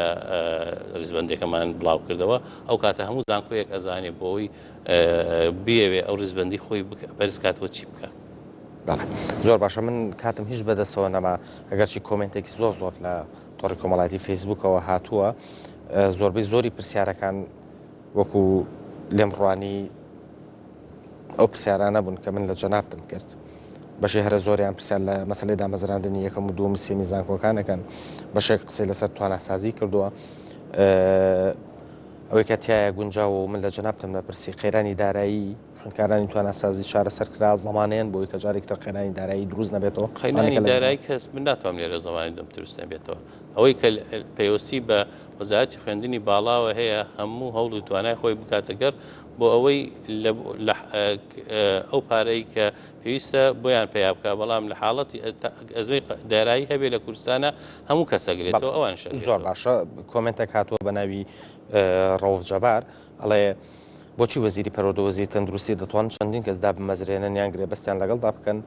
ڕیزبەندەکەمان بڵاو کردەوە ئەو کاتە هەموو زانکۆیەک ئەزانێ بۆی بیەوێ ئەو ڕیزبەندی خۆی بەرز کاتەوە چی بکات.
بەڵێ زۆر باشە من کاتم هیچ بەدەستەوە نەما ئەگەرچی کۆمێنتێکی زۆر زۆر لە. تۆڕی کۆمەڵایەتی فەیسبوکەوە هاتووە زۆربەی زۆری پرسیارەکان وەکو لێم ڕوانی ئەو پرسیارانە بوون کە من لە جەنابتم کرد. بەشی هەرە زۆریان پرسیار لە مەسەلەی دامەزراندنی یەکەم و دووەم و سێمی زانکۆکان ئەکەن. بەشێک قسەی لەسەر تواناسازی کردووە. ئەوەی کە تیایە گونجاوە و من لە جەنابتم دەپرسی قەیرانی دارایی خوێندکارانی تواناسازی چارەسەر کرا زەمانەیەن بۆی کە جارێکی تر قەیرانی دارایی دروست نەبێتەوە.
قەیرانی دارایی کەس من ناتوانم لێرە زەمانی دەم دروست نەبێتەوە. ئەوەی کە پەیوەستی بە وەزارەتی خوێندنی باڵاوە هەیە هەموو هەوڵ و توانای خۆی بکاتە گەڕ بۆ ئەوەی ئەو پارەی کە پێویستە بۆیان پەیا بکە بەڵام لە حاڵەتی ئەزمەی دارایی هەبێ لە کوردستانە هەموو کەس ئەگرێتەوە ئەوانیش ئەگرێتەوە.
زۆر باشە کۆمێنتێک هاتووە بە ناوی ڕەوف جەبار ئەڵێ بۆچی وەزیری پەروەردە وەزیری تەندروستی دەتوانن چەندین کەس دابمەزرێنن یان گرێبەستیان لەگەڵدا بکەن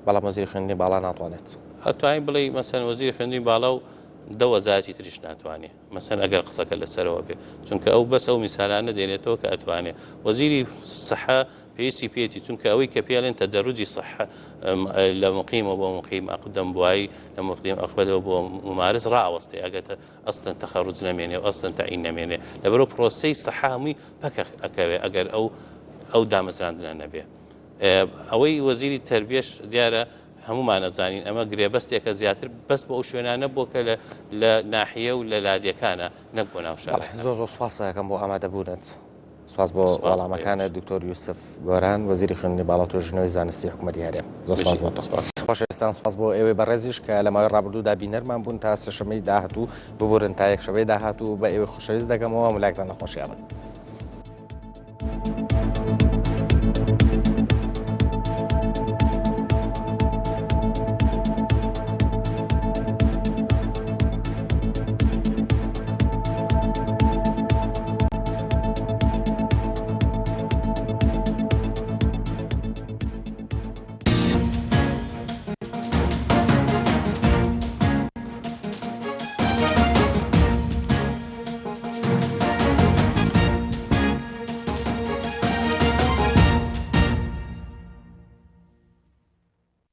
بەڵام وەزیری خوێندنی باڵا ناتوانێت؟
ئەتوانی بڵێی مەسەن وەزیری خوێندنی باڵا و دە وەزارەتی تریش ناتوانێ مەسەن ئەگەر قسەکە لەسەرەوە بێ چونکە ئەو بەس ئەو میسالانە دێنێتەوە کە ئەتوانێ وەزیری سەحە پێویستی پێیەتی چونکە ئەوەی کە پێڵێن تەدەروجی سەحە لە مقیمەوە بۆ مقیم ئەقدەم بوایی لە مقیم ئەقبەدەوە بۆ ممارس ڕاوەستێ ئەگەر ئەسڵەن تەخەروج نەمێنێ و ئەسڵەن تەعین نەمێنێ لەبەرەوە پرۆسەی سەحە هەمووی پەکە ئەکەوێ ئەگەر ئەو ئەو دامەزراندنە نەبێ ئەوەی وەزیری تربیەش دیارە هەمومان ئەزانین ئەمە گرێبەستێکە زیاتر بەس بۆ ئەو شوێنانە بۆ کە لە ناحیە و لە لادێکانە نەک بۆ ناو شارەکان.
زۆر زۆر سوپاس ئەکەم بۆ ئامادەبوونت. سوپاس بۆ وەڵامەکانت دکتۆر یوسف گۆران وەزیری خوێندنی باڵا و توێژینەوەی زانستی حکوومەتی هەرێم. زۆر سوپاس بۆ تۆ. خۆشەویستان سوپاس بۆ ئێوەی بەڕێزیش کە لە ماوەی ڕابردوودا بینەرمان بوون تا سێشەممەی داهاتوو ببورن تا یەکشەممەی داهاتوو بە ئێوەی خۆشەویست دەگەمەوە هەموو لایەکتان لە خۆشیابن.